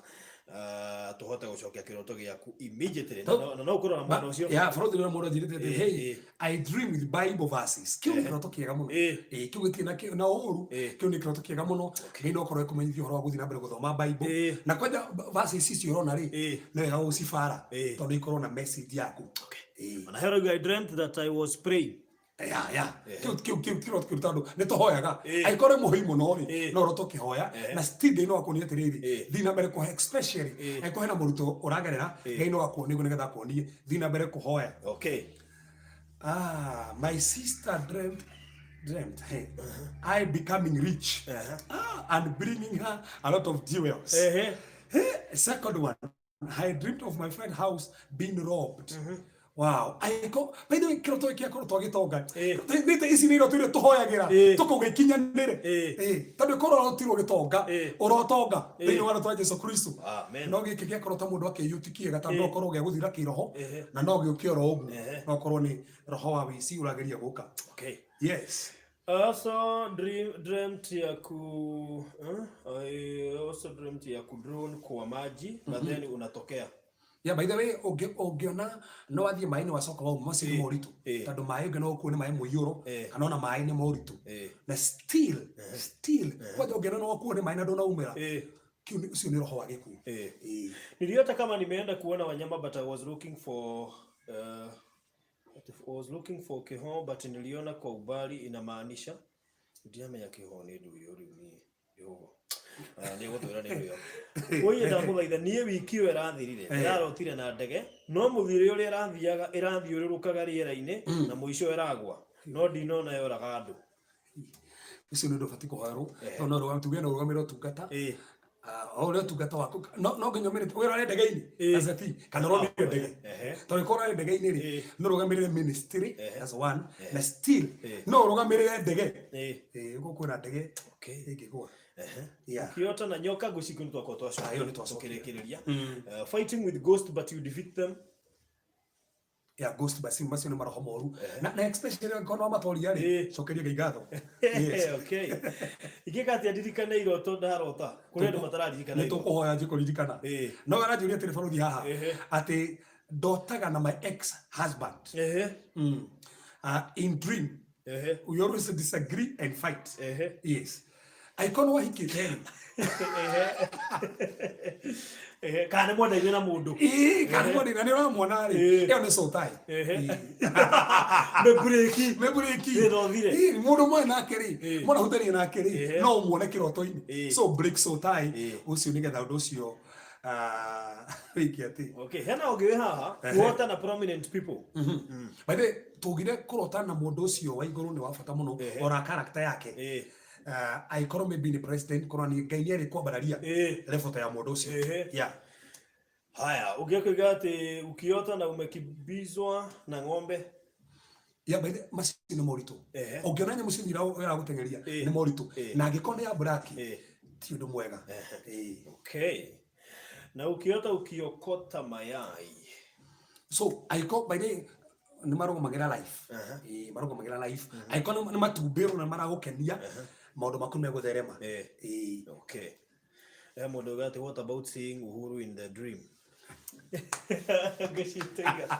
Ah, tũhote gũcokia kĩroto gĩaku immediately. Na no ũkorwo na mwena ũcio. Ya bũrũri ũrĩa mũndũ anjĩrĩte atĩ, Eh, hey, eh. I dream with Bible verses. Kĩu nĩ kĩroto kĩega mũno. Eh. Ĩ, kĩu gĩtirĩ na na ũũru. Eh. Kĩu nĩ kĩroto kĩega mũno. Ngai no akorwo akũmenyithia ũhoro wa gũthiĩ na mbere gũthoma Bible. Eh. Na kwanja verses icio ũrona rĩ, Eh. nĩ wega gũcibara Eh. tondũ ikorwo na message yaku. Okay. Ĩ. Ona hero I dreamt that I was praying. Ya kĩu kĩroto kĩu tondũ nĩ tũhoyaga. Eh. Angĩkorwo wĩ mũhoi mũno rĩ, Eh. no ũroto ũkĩhoya Eh. na still Ngai no akuonie atĩrĩrĩ, Eh. thiĩ na mbere kũhoya, especially Eh. angĩkorwo hena mũrutwo ũragerera. Eh. Ngai no akuonie ũguo nĩgetha akuonie thiĩ na mbere kũhoya. Okay. Ah, my sister dreamt, hey, I becoming rich ah, and bringing her a lot of jewels. Ehe. Hey, second one, I dreamt of my friend house being robbed. Wow. I go, by the way, kĩroto gĩkĩ gĩakorwo twagĩtonga. Eh. Nĩ ici nĩ iroto iria tũhoyagĩra Eh. tũkauga ikinyanĩre. Eh. Eh, tondũ korwo ũrotirwo gĩtonga, Eh. ũrotonga Eh. thĩinĩ wa rĩtwa rĩa Jesu Kristo. Amen. No gĩkĩ gĩakorwo ta mũndũ akĩiyũti kĩega tondũ Eh. no ũkorwo gĩa gũthira kĩroho Ehe. na no gĩũke oro ũguo. Ehe. No ũkorwo nĩ roho wa wĩici ũrageria gũka. Okay. Yes. I also dreamt ya ku eh? I also dreamt ya ku drown kwa maji but then unatokea. Yeah, by the way, ũngĩona no wathiĩ maĩ-inĩ wacoka wauma, macio nĩ Eh, moritũ eh. tondũ maĩ ũngĩ no ũkuo nĩ maĩ mũiyũro Eh. kana ona maĩ nĩ moritũ Eh. na still kwanja ũngĩona no ũkuo nĩ maĩ na ndũnaumĩra, Eh. kĩu ũcio nĩ roho wa gĩkuũ. Eh. Ĩĩ. Niliota kama nimeenda kuona wanyama but I was looking for kiho but niliona kwa ubali inamaanisha ndiamenya kiho nĩ ndũ ĩyo rĩu niĩ yũgo. Ah, nĩ gũtwĩra nĩ ndũ ĩyo. Oye ndamũthaitha niĩ wiki ĩyo ĩrathirire ndĩrarotire na ndege no mũthiĩre ũrĩa ĩrathiaga ĩrathiũrũrũkaga rĩera-inĩ na mũico ĩragwa no ndinona yoraga andũ. Ũcio nĩ ũndũ ũbatiĩ kũhoerwo tondũ no tuge no ũrũgamĩrĩre ũtungata. Ĩĩ. Ah, o ũrĩa ũtungata waku no nginya ũmĩrĩte wĩra ũrĩ ndege-inĩ Ĩĩ. as a team kana ũronire ndege Ehe. tondũ korwo ũrĩ ndege-inĩ rĩ, Ĩĩ. no ũrũgamĩrĩre ministry Ehe. as one na still Ĩĩ. no ũrũgamĩrĩre ndege. Ĩĩ. Ĩĩ, gũkũ kwĩna ndege Okay. ĩngĩgũa. Yeah. Ukiota na nyoka ngwĩciria nĩ twakorwo Ah, ĩyo nĩ twacokia. twacokia. Fighting with ghost but you defeat them. Yeah, ghost basi macio nĩ maroho moru na especially angĩkorwo no matoria rĩ, cokeria Ngai ngatho. Yes. Okay, ingĩka atĩa ndirikane iroto ndarota? Kũrĩ andũ matararirikana Nĩ iroto. tũkũhoya njĩ kũririkana. No aranjũria atĩrĩ barothi haha atĩ ndotaga na my ex husband in dream we always disagree and fight. Yes, angĩkorwo nĩ wahikĩte rĩ. Ehe, kana nĩ mwendaine na mũndũ. Ĩĩ, kana nĩ na nĩ ũramwona rĩ, ĩyo nĩ soul tie. Mĩmburĩki. Mĩmburĩki. Thĩna ũthire. Ĩĩ, mũndũ mwe nake rĩ, mwana hutania nake rĩ, no ũmuone kĩroto-inĩ. So break soul tie ũcio nĩgetha ũndũ ũcio wĩke atĩ. Okay, hena ũngĩ wĩ haha, kuota na prominent people. By the way, tugire kũrota na mũndũ ũcio wa igũrũ nĩ wa bata mũno, ona character yake. Angĩkorwo maybe nĩ president, korwo nĩ Ngai nĩ arĩkwambararia level ta ya mũndũ ũcio. Yeah. Haya, ũngĩkoiga atĩ ukiota na umekimbizwa na ng'ombe. Yeah, by the way, macio nĩ moritũ. Ũngĩona nyamũ ciothe iragũteng'eria nĩ moritũ. Na angĩkorwo nĩ ya black, ti ũndũ mwega. Okay, na ukiota ukiokota mayai. So angĩkorwo, by the way, nĩ marũgamagĩra life. Ĩĩ, marũgamagĩra life. Angĩkorwo nĩ matumbĩ ũrona maragũkenia, maũndũ maku nĩ megũtherema. Ĩĩ. Okay, he mũndũ uga atĩ what about seeing Uhuru in the dream? Ngĩcitĩga.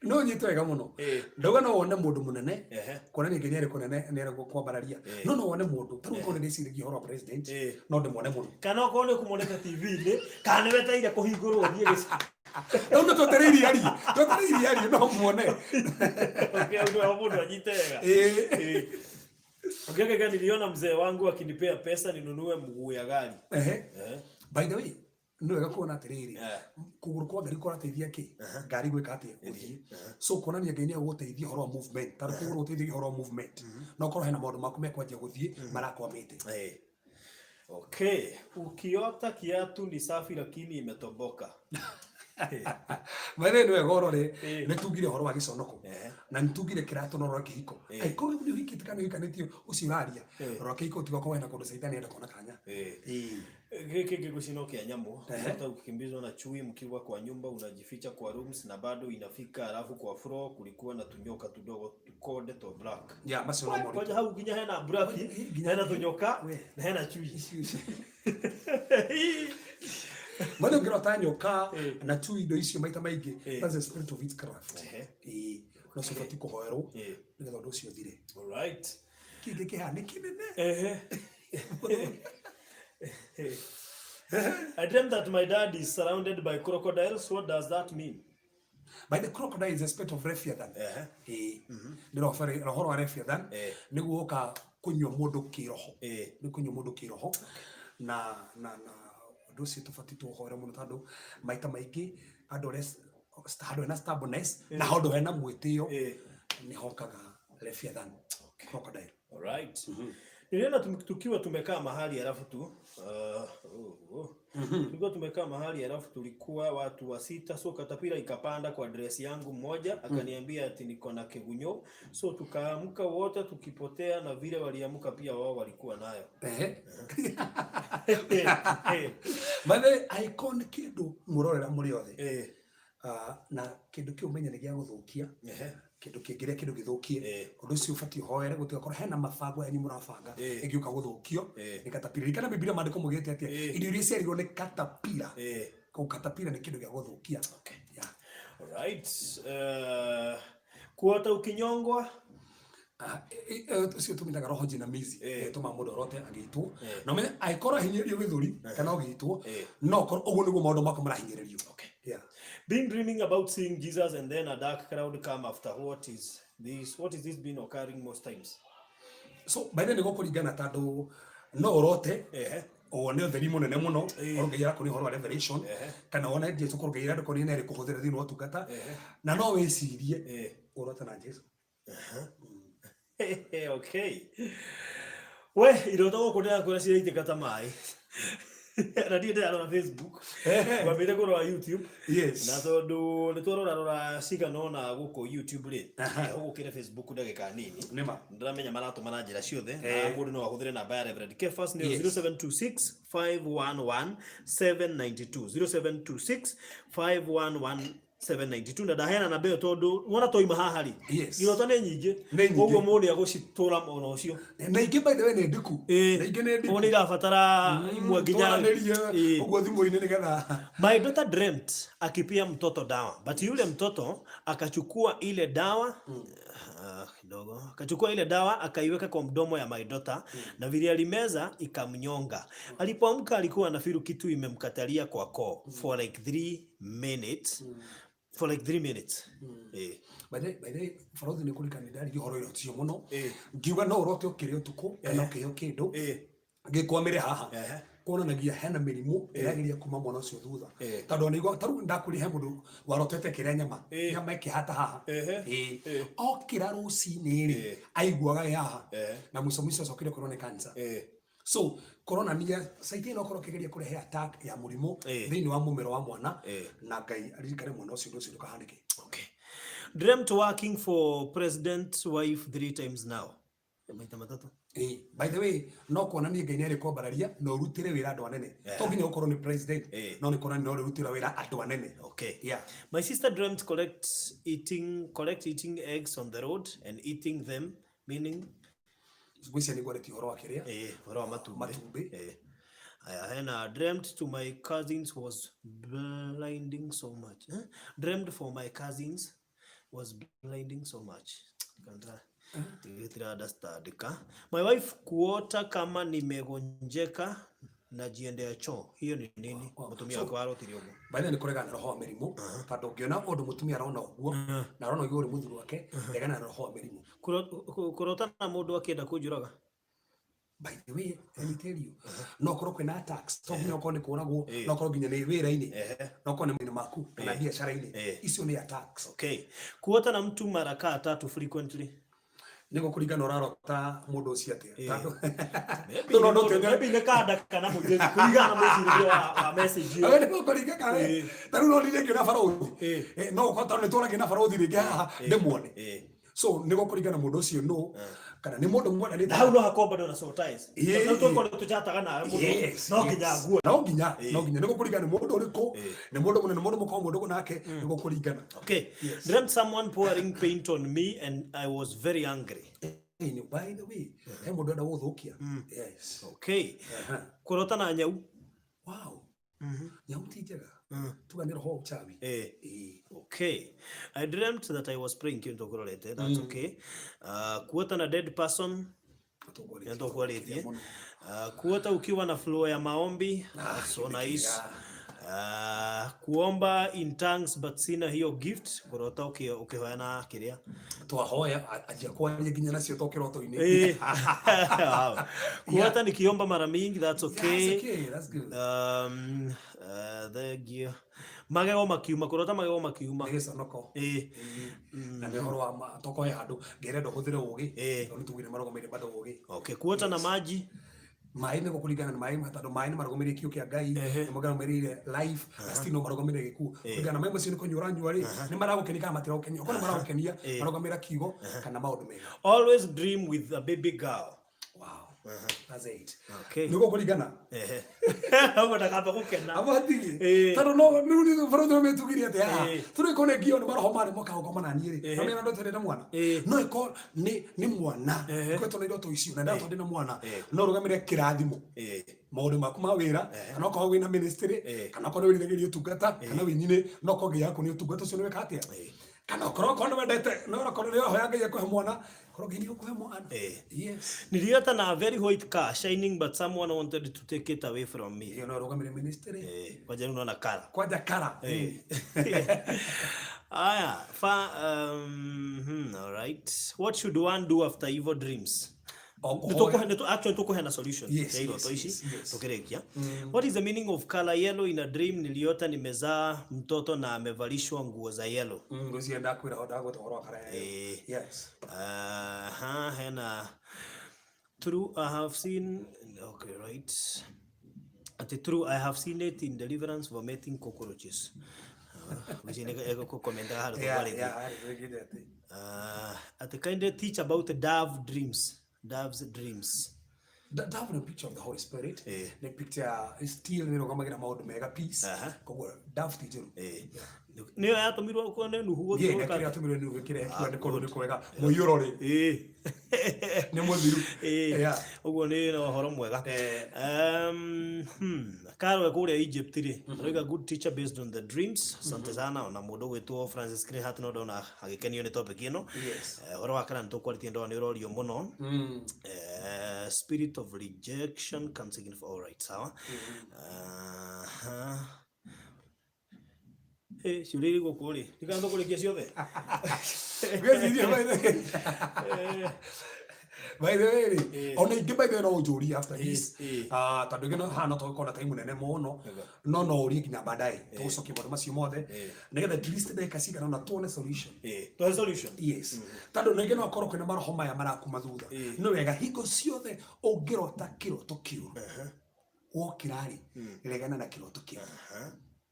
No nyite wega mũno. Ndauga no wone mũndũ mũnene kuonania Ngai nĩ arĩ kũnene, nĩ arĩ kwambararia. No wone mũndũ ta rĩu korwo nĩ ndĩciragia ũhoro wa president, no ndĩmuone mũno. Kana okorwo nĩ ũkũmonete TV-inĩ, kana nĩ wetereire kũhingũrwo ũthiĩ gĩcigo. Rĩu nĩ twetereire arie, twetereire arie, no muone. Okay, ũndũ wa mũndũ anyite wega. Okay, niliona mzee wangu akinipea pesa ninunue mguu ya gari. By the way, nĩ wega kuona atĩrĩrĩ, kũgũrũ kwa ngari kũrateithia kĩ ngari gwĩka atĩa gũthiĩ. So kuonania Ngai nĩ egũgũteithia ũhoro wa movement, tarĩ kũgũrũ gũteithagia ũhoro wa movement, no korwo hena maũndũ maku mekwanjia gũthiĩ marakwamĩte. Okay, ukiota kiatu ni safi lakini imetoboka. By the way, nĩ wega ũrore, nĩ tugire ũhoro wa gĩconoko na nĩ tugire kĩratũ na ũhoro wa kĩhiko. Angĩkorwo nĩ ũhikĩte kana nĩ ũhikanĩtie, ũcio ũraria ũhoro wa kĩhiko, tiga korwo hena kũndũ caitani enda kuona kanya. Gĩkĩ ngĩgũcina kĩa nyamũ. Hata ukikimbizwa na chui mkiwa kwa nyumba, unajificha kwa rooms na bado inafika, alafu kwa floor kulikuwa na tunyoka tudogo tukonde to black. Yeah, macio no moritũ. Kwanja hau nginya hena black, hena tunyoka na hena chui. Mbona ũngĩrota nyoka na chui, indo icio maita maingĩ, that's the spirit of witchcraft. Ĩĩ, no cibatiĩ kũhoerwo nĩgetha ũndũ ũcio ũthire. All right. Kĩngĩ kĩhana nĩ kĩnene. I dreamt that my dad is surrounded by crocodiles. What does that mean? By the crocodile is a spirit of Leviathan. Ĩĩ, nĩ roho wa Leviathan, nĩguo ũka kũnyua mũndũ kĩroho. Nĩ kũnyua mũndũ kĩroho, na ũndũ ũcio tũbatiĩ tũũhoere mũno, tondũ maita maingĩ andũ arĩa handũ hena stubbornness na handũ hena mwĩtĩo nĩ hokaga Leviathan, crocodile. All right. Niliona tukiwa tumekaa mahali alafu tu oh. Tulikuwa tumekaa mahali alafu tulikuwa watu wa sita, so katapira ikapanda kwa dress yangu mmoja akaniambia ati niko na kigunyo, so tukaamka wote tukipotea, na vile waliamka pia wao walikuwa nayo. By the way, angĩkorwo nĩ kĩndũ mũrorera mũrĩ othe, na kĩndũ kĩu ũmenye nĩ gĩa gũthũkia, kĩndũ kĩngĩrĩa kĩndũ gĩthũkie, ũndũ ũcio ũbatiĩ ũhoere gũtigakorwo hena mabango yanyu mũrabanga ĩngĩũka gũthũkio nĩ katapira. Ririkana Bibilia maandĩko maugĩte atĩa? Indo iria ciarirwo nĩ katapira. Kũu katapira nĩ kĩndũ gĩa gũthũkia. Yeah. Alright. Kuota ukinyongwa. Ũcio tũmĩtaga roho jinamizi, ĩtũmaga mũndũ arote agĩitwo, na ũmenye angĩkorwo ahinyĩrĩrio gĩthũri kana ũgĩitwo, no korwo ũguo nĩguo maũndũ maku marahinyĩrĩrio. Yeah. Been dreaming about seeing Jesus and then a dark crowd come after. What is this? What is this been occurring most times? So by the way, nĩguo kũringana, tondũ no ũrote wone ũtheri mũnene mũno, korwo Ngai arakũria ũhoro wa revelation, kana wone Jesu, korwo Ngai arenda kũria nĩ arĩkũhũthĩra thĩinĩ wa ũtungata, na no wĩcirie ũrote na Jesu. Okay. We iroto gũkũ ndĩrakwĩra ciraitĩka ta maĩ. Na ndiä ndärarora Facebook, ngwambä kå rora YouTube. Na tondå nä twarora rora cigana ona gå kå YouTube rä, gå kä re Facebook ndagä ka nini. Nĩma. Ndĩramenya maratũma na njĩra ciothe na mũndũ no ahũthĩre namba ya Reverend Kefas nĩyo 0726 511 792, 0726 511 792. Na ndaheana namba ĩyo tondũ wona twaima haha rĩ, iroto nĩ nyingĩ. Nĩ nyingĩ. Koguo mũndũ nĩ agũcitũra ona ũcio. Na ingĩ, by the way, nĩ ndiku. Na ingĩ nĩ ndiku. Ũguo nĩ irabatara imwe nginya Twaranĩrie ũguo thimũ-inĩ nĩgetha. My daughter dreamt akipia mtoto dawa, but yule mtoto akachukua ile dawa kidogo, akachukua ile dawa akaiweka kwa mdomo ya my daughter na vile alimeza ikamnyonga. Alipoamka alikuwa anafeel kitu imemkatalia kwa koo for like 3 minutes, for like 3 minutes. By the way, barothi nĩ kũrikana ndaririe ũhoro iroto icio mũno. Ngiuga no ũrote ũkĩrĩa ũtukũ kana ũkĩheo kĩndũ gĩkwamĩre haha, kuonanagia hena mĩrimũ ĩrageria kuma mwana ũcio thutha. Tondũ ona igua tarĩu ndakwĩrire he mũndũ warotete kĩrĩa nyama, nyama ĩkĩhata haha. Okĩra rũcinĩ rĩ, aiguaga ĩ haha. Na mũico mũico acokire kũrwo nĩ cancer. So koronania saiti ĩno ũkorwo ũkĩgeria kũrehe attack ya mũrimũ thĩinĩ wa mũmero wa mwana. Na Ngai aririkane mwana ũcio, ũndũ ũcio ndũkahanĩke. Okay. Dreamt working for president's wife three times now. Maita matatu. By the way, no kuonania Ngai nĩ kwambararia na ũrutĩre wĩra andũ anene. To nginya ũkorwo nĩ president, no nĩ kuonania no ũrutĩra wĩra andũ anene. My sister dreamt collect eating eggs on the road and eating them, meaning? Ngwĩciria nĩ ngwarĩtie ũhoro wa kĩrĩa. Ũhoro wa matumbĩ. Matumbĩ. Aya, hena dreamt to my cousins was blinding so much. Eh? Dreamt for my cousins was blinding so much. Kandra. Tira understand ka. My wife kuota kama nimegonjeka najiendea choo. Hiyo ni nini? Mutumia wakwa arotire ũguo. By the way, nĩ kũregana na roho wa mĩrimũ, tondũ ũngĩona ũndũ mũtumia arona ũguo na arona ũguo ũrĩ mũthuri wake, regana na roho wa mĩrimũ. Kũrota na mũndũ akĩenda kũnjũraga. By the way, let me tell you, no korwo kwĩna attacks, to nginya ũkorwo nĩ kũragwo, no korwo nginya nĩ wĩra-inĩ, no korwo nĩ maũndũ maku kana biacara-inĩ, icio nĩ attacks. Okay. Kuota na mtu mara kaa tatu frequently. Nĩ gũkũringana ũrarota mũndũ ũcio atĩa. Tondũ Maybe Tondũ nĩ no tene- maybe nĩ kanda kana mũirĩtu kũringana na mwĩcirĩrie wa message ĩyo. Awe nĩ gũkũringa kana ta rĩu no ndire ngĩona barothi. No ũkorwo tondũ nĩ tũragia na barothi rĩngĩ haha ndĩmuone. So nĩ gũkũringana mũndũ ũcio nũ, kana nĩ mũndũ mwendanĩte. Na hau no hakorwo bado na soul ties. Tondũ tũkorwo tũchataga nawe mũno. No nginya nguone. No nginya no nginya nĩ gũkũringana nĩ mũndũ ũrĩkũ, nĩ mũndũ mũnene, nĩ mũndũ mũkorwo mũndũ nake, nĩ gũkũringana. Okay. Dreamt someone pouring paint on me and I was very angry. By the way, he mũndũ enda gũthũkia. Yes. Okay. Kũrota na nyau. Wow, nyau ti njega. Tuga nĩ roho wa uchawi. Okay. I dreamt that I was praying kindu kũrorete. That's okay. Kuota na dead person. Tũkwarĩtie. Nĩtũkwarĩtie. Mũno. Kuota ukiwa na flow ya maombi. That's so nice. Kuomba in tongues but sina hiyo gift. Kũrota ũkĩhoya na kĩrĩa. Twahoya anjia kwaria nginya nacio to kĩroto-inĩ. Wow. Kuota nikiomba mara mingi, that's okay. That's okay, that's good. Thengiũ. Magego makiuma, kũrota magego makiuma. Nĩ gĩconoko. Na nĩ ũhoro wa tokoe handũ ngerenda ũhũthĩre ũgĩ, tondũ nĩ tugire marũgamĩrĩire bado ũgĩ. Okay, kuota na maji. Maĩ nĩ gũkũringana na maĩ, tondũ maĩ nĩ marũgamĩrĩire kiũ kĩa Ngai, nĩ marũgamĩrĩire life, na still no marũgamĩrĩire gĩkuũ. Kũringana na maĩ macio nĩ kũnyua ũranyua rĩ, nĩ maragũkenia kana matiragũkenia? Okorwo nĩ maragũkenia, marũgamĩrĩra kiugo kana maũndũ mega. Always dream with a baby girl. Wow, that's it. Okay. Nĩ gũkũringana. Hapo ndakamba gũkena. Abo hatige tondũ no rĩu nĩ bũrũri no metugire atĩ haha tũrĩ kone ngio nĩ maroho marĩ moka gũkoma na niĩ rĩ, na mena ndotete na mwana, no ĩkorwo nĩ mwana ngoretwo na iroto icio na ndatwa ndĩ na mwana, no rũgamĩre kĩrathimo, maũndũ maku ma wĩra, kana okorwo wĩna ministry, kana okorwo nĩ wĩriragĩria ũtungata, kana wĩ nyine, no okorwo ngai yaku nĩ ũtungata ũcio nĩ wĩka atĩa, kana okorwo nĩ wendete, no okorwo nĩ ũrahoya Ngai akũhe mwana, korwo Ngai nĩ ũkũhe mwana. Yes. Niliota na a very white car shining, but someone wanted to take it away from me. Ĩyo no ĩrũgamĩre ministry. Kwanja rĩu nona kara. Kwanja kara. Aya, fa all right. What should one do after evil dreams? Actually tukuheana solution ya iroto ici tukirikia. What is the meaning of color yellow in a dream? Niliota nimezaa mtoto na amevalishwa nguo za yellow. Ngwĩciria ndakwĩra ndagweta ũhoro wa kara ya Yes. Hena true, I have seen. Okay, right. Atĩ true, I have seen it in deliverance vomiting cockroaches. Ngwĩciria nĩ egũkũkomenta handũ tũkwarĩtie. Yeah, yeah, atĩ. Atĩ kindly teach about dove dreams. Dove's dreams. Dove nĩ picture of the Holy Spirit. Eh. Nĩ picture still nĩ rũgamagĩra maũndũ mega, peace. Aha. Koguo dove ti njũru. Eh. Nĩyo yatũmirwo kuo nĩ Nuhu Yeah, gũthiũrũrũka. kĩrĩa atũmirwo nĩ gĩkĩrehe kiuga nĩ kũndũ nĩ kwega, mũiyũro rĩ nĩ mũthiru. Eh. Ũguo nĩ na ũhoro mwega. Eh. Karwe kũrĩa Egypt rĩ, aroiga good teacher based on the dreams. Asante sana. Ona mũndũ ũgwĩtwo Francis Krehat no ndona agĩkenio nĩ topic ĩno. Yes. Eh, ũhoro wa kana nĩ tũkwarĩtie, ndona nĩ ũrorio mũno. Eh, spirit of rejection can signify, all right, sawa. Aha. Eh, ciũria irĩ gũkũ rĩ, ndikana tũkũrĩkia ciothe. Ngwĩciria by the way rĩ, ona ingĩ, by the way, no ũnjũrie after this. Ah, tondũ ingĩ haha no tũgĩkorwo na time nene mũno, no ũrie nginya baadaye, tũgũcokia maũndũ macio mothe nĩgetha at least ndagĩka cigana ona tuone solution. Eh, tũhe solution. Yes, tondũ ningĩ no akorwo kwĩna maroho maya marakuma thutha. Nĩ wega hingo ciothe ũngĩrota kĩroto kĩũru, wokĩra rĩ, regana na kĩroto kĩu,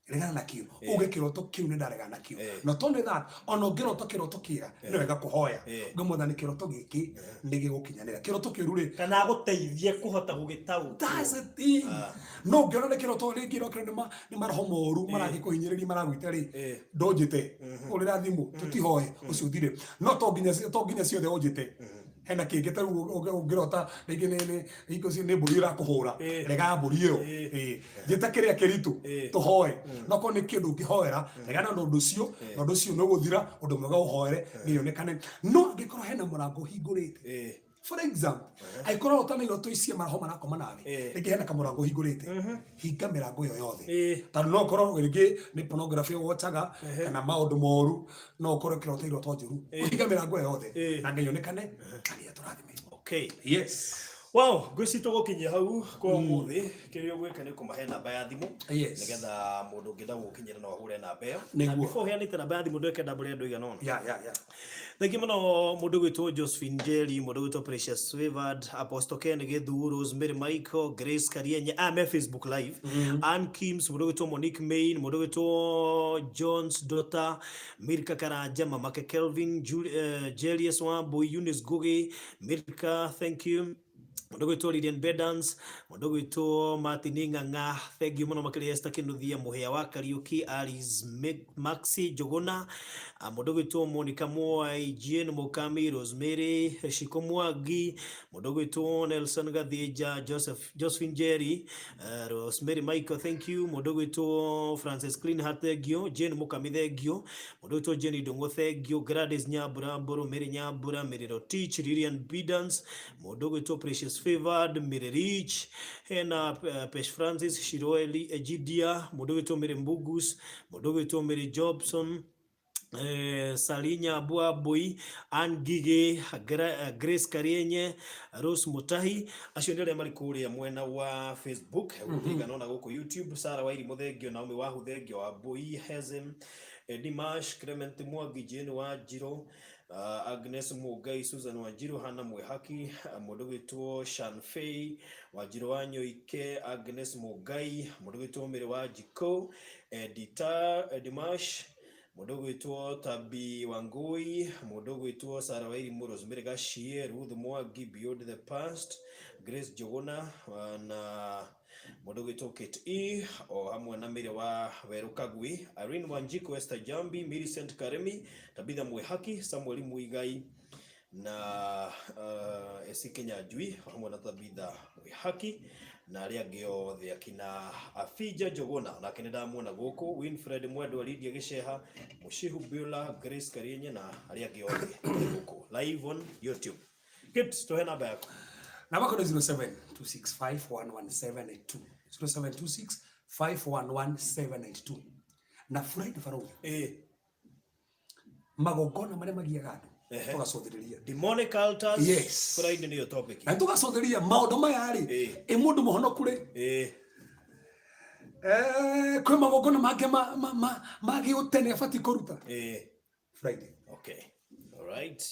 regana na kĩu, uge kĩroto kĩu nĩ ndaregana nakĩo. Not only that, ona ũngĩrota kĩroto kĩega, nĩ wega kũhoya ngĩmwathani kĩroto gĩkĩ nĩ gĩgũkinyanĩra, kĩroto kĩũru rĩ, Kana agũteithie kũhota gũgĩtaũkwo. That's the thing. No ũngĩona nĩ kĩroto rĩngĩ ũrokĩra nĩ maroho moru maragĩkũhinyĩrĩria, maragwĩta rĩ, ndũnjĩte, ũrĩra thimũ tũtihoe ũcio ũthire. No to nginya ciothe ũnjĩte. Hena kĩngĩ ta rĩu ũngĩrota rĩngĩ nĩ hingo cio nĩ mbũri ĩrakũhũra, rega mbũri ĩyo. Ĩ, njĩta kĩrĩa kĩritũ, tũhoe. No korwo nĩ kĩndũ ũngĩhoera, regana na ũndũ ũcio, na ũndũ ũcio nĩ ũgũthira. Ũndũ mwega ũhoere nĩ yonekane. No angĩkorwo hena mũrango ũhingũrĩte, for example, angĩkorwo ũtana iroto icio maroho marakoma nawe, rĩngĩ hena kamũrango ũhingũrĩte, hinga mĩrango ĩyo yothe, tondũ no ũkorwo rĩngĩ nĩ pornography wochaga kana maũndũ moru, no ũkorwo ũkĩrota iroto njũru. Hinga mĩrango ĩyo yothe na Ngai onekane na Ngai atũrathime. Okay. Yes. Wow, ngwĩciria tũgũkinyia hau kwa ũmũthĩ. Kĩrĩa ũgwĩka nĩ kũmahe namba ya thimũ nĩgetha mũndũ ũngĩenda gũkinyĩra no ahũre namba ĩyo. Na before heanĩte namba ya thimũ, ndweke ndambũre andũ igana ũna. Thengi mũno mũndũ gwĩtwo Josephine Njeri, mũndũ gwĩtwo Precious Favored, Apostle Ken Githu, Rosemary Michael, Grace Karienye, me Facebook Live, Ann Kims, mũndũ gwĩtwo Monique Main, mũndũ gwĩtwo Jones Daughter, Mirka Karanja, Mamake Kelvin, Julius Wambui, Eunice Ngugi, Mirka, thank you. Mũndũ gwĩtwo Lilian Bedans, mũndũ gwĩtwo Martin Ng'ang'a, thank you mũno makĩria. Esther Kinuthia, Mũhĩa wa Kariũki, Alice Maxi Njũgũna, mũndũ gwĩtwo Monica Mwai, Jane Mukami, Rosemary Shiko Mwangi, mũndũ gwĩtwo Nelson Gathĩnja, Joseph Josephine Jerry, Rosemary Michael, thank you. Mũndũ gwĩtwo Francis Cleanheart, thank you. Jane Mukami, thank you. Mũndũ gwĩtwo Jenny Ndung'u, thank you. Gladys Nyambura Mbũrũ, Mary Nyambura, Mary Rotich, Lilian Bidans, mũndũ gwĩtwo Precious Favored, Mary Rich, hena Pesh Francis, Shiroeli Egidia, mũndũ gwĩtwo Mary Mbugus, mũndũ gwĩtwo Mary Jobson, Salinya Bwabui, Ann Gige, Grace Karienye, Rose Mutahi, acio nĩ arĩa marĩ kũrĩa mwena wa Facebook, gũtigana ona gũkũ YouTube, Sarah Wairimu thengio, Naomi Wahu thengio, Wambui Hezem, Dimash, Clement Mwangi, Jane Wanjirũ, Agnes Mugai, Susan Wanjiru, Hannah Mwihaki, mũndũ gwĩtwo Shanfei Wanjiru wa Nyoike, Agnes Mugai, mũndũ gwĩtwo Mary wa Jiko, Edita Dimash, mũndũ gwĩtwo Tabi Wangui, mũndũ gwĩtwo Sarah Wairimu, Rosemary Gachie, Ruth Mwangi, Beyond the Past, Grace Njuguna, na mũndũ gwĩtwo Kate E o hamwe na Mary wa Werũ Kagui, Irene Wanjiku, Esther Jambi, Millicent Karemi, Tabitha Mwihaki, Samuel Muigai na Esi Kinyanjui o hamwe na Tabitha Mwihaki na arĩa angĩ othe akina Afija Njuguna, nake nĩ ndamuona gũkũ, Winfred Mwendwa, Lydia Gĩceha, Mushihu Bula, Grace Karienye na arĩa angĩ othe marĩ gũkũ live on YouTube. Good, tuhe namba yako. Namba yako ni 0726511782, 0726511782. Na Friday, Farouk, magongona marĩa magiaga andũ, tũgacũthĩrĩria Demonic altars. Yes. Friday nĩyo topic. Na tũgacũthĩrĩria maũndũ maya rĩ, ĩ mũndũ mũhonoku rĩ, kwĩ magongona mangĩ ma gĩũtene abatiĩ kũruta. Friday. Okay. All right.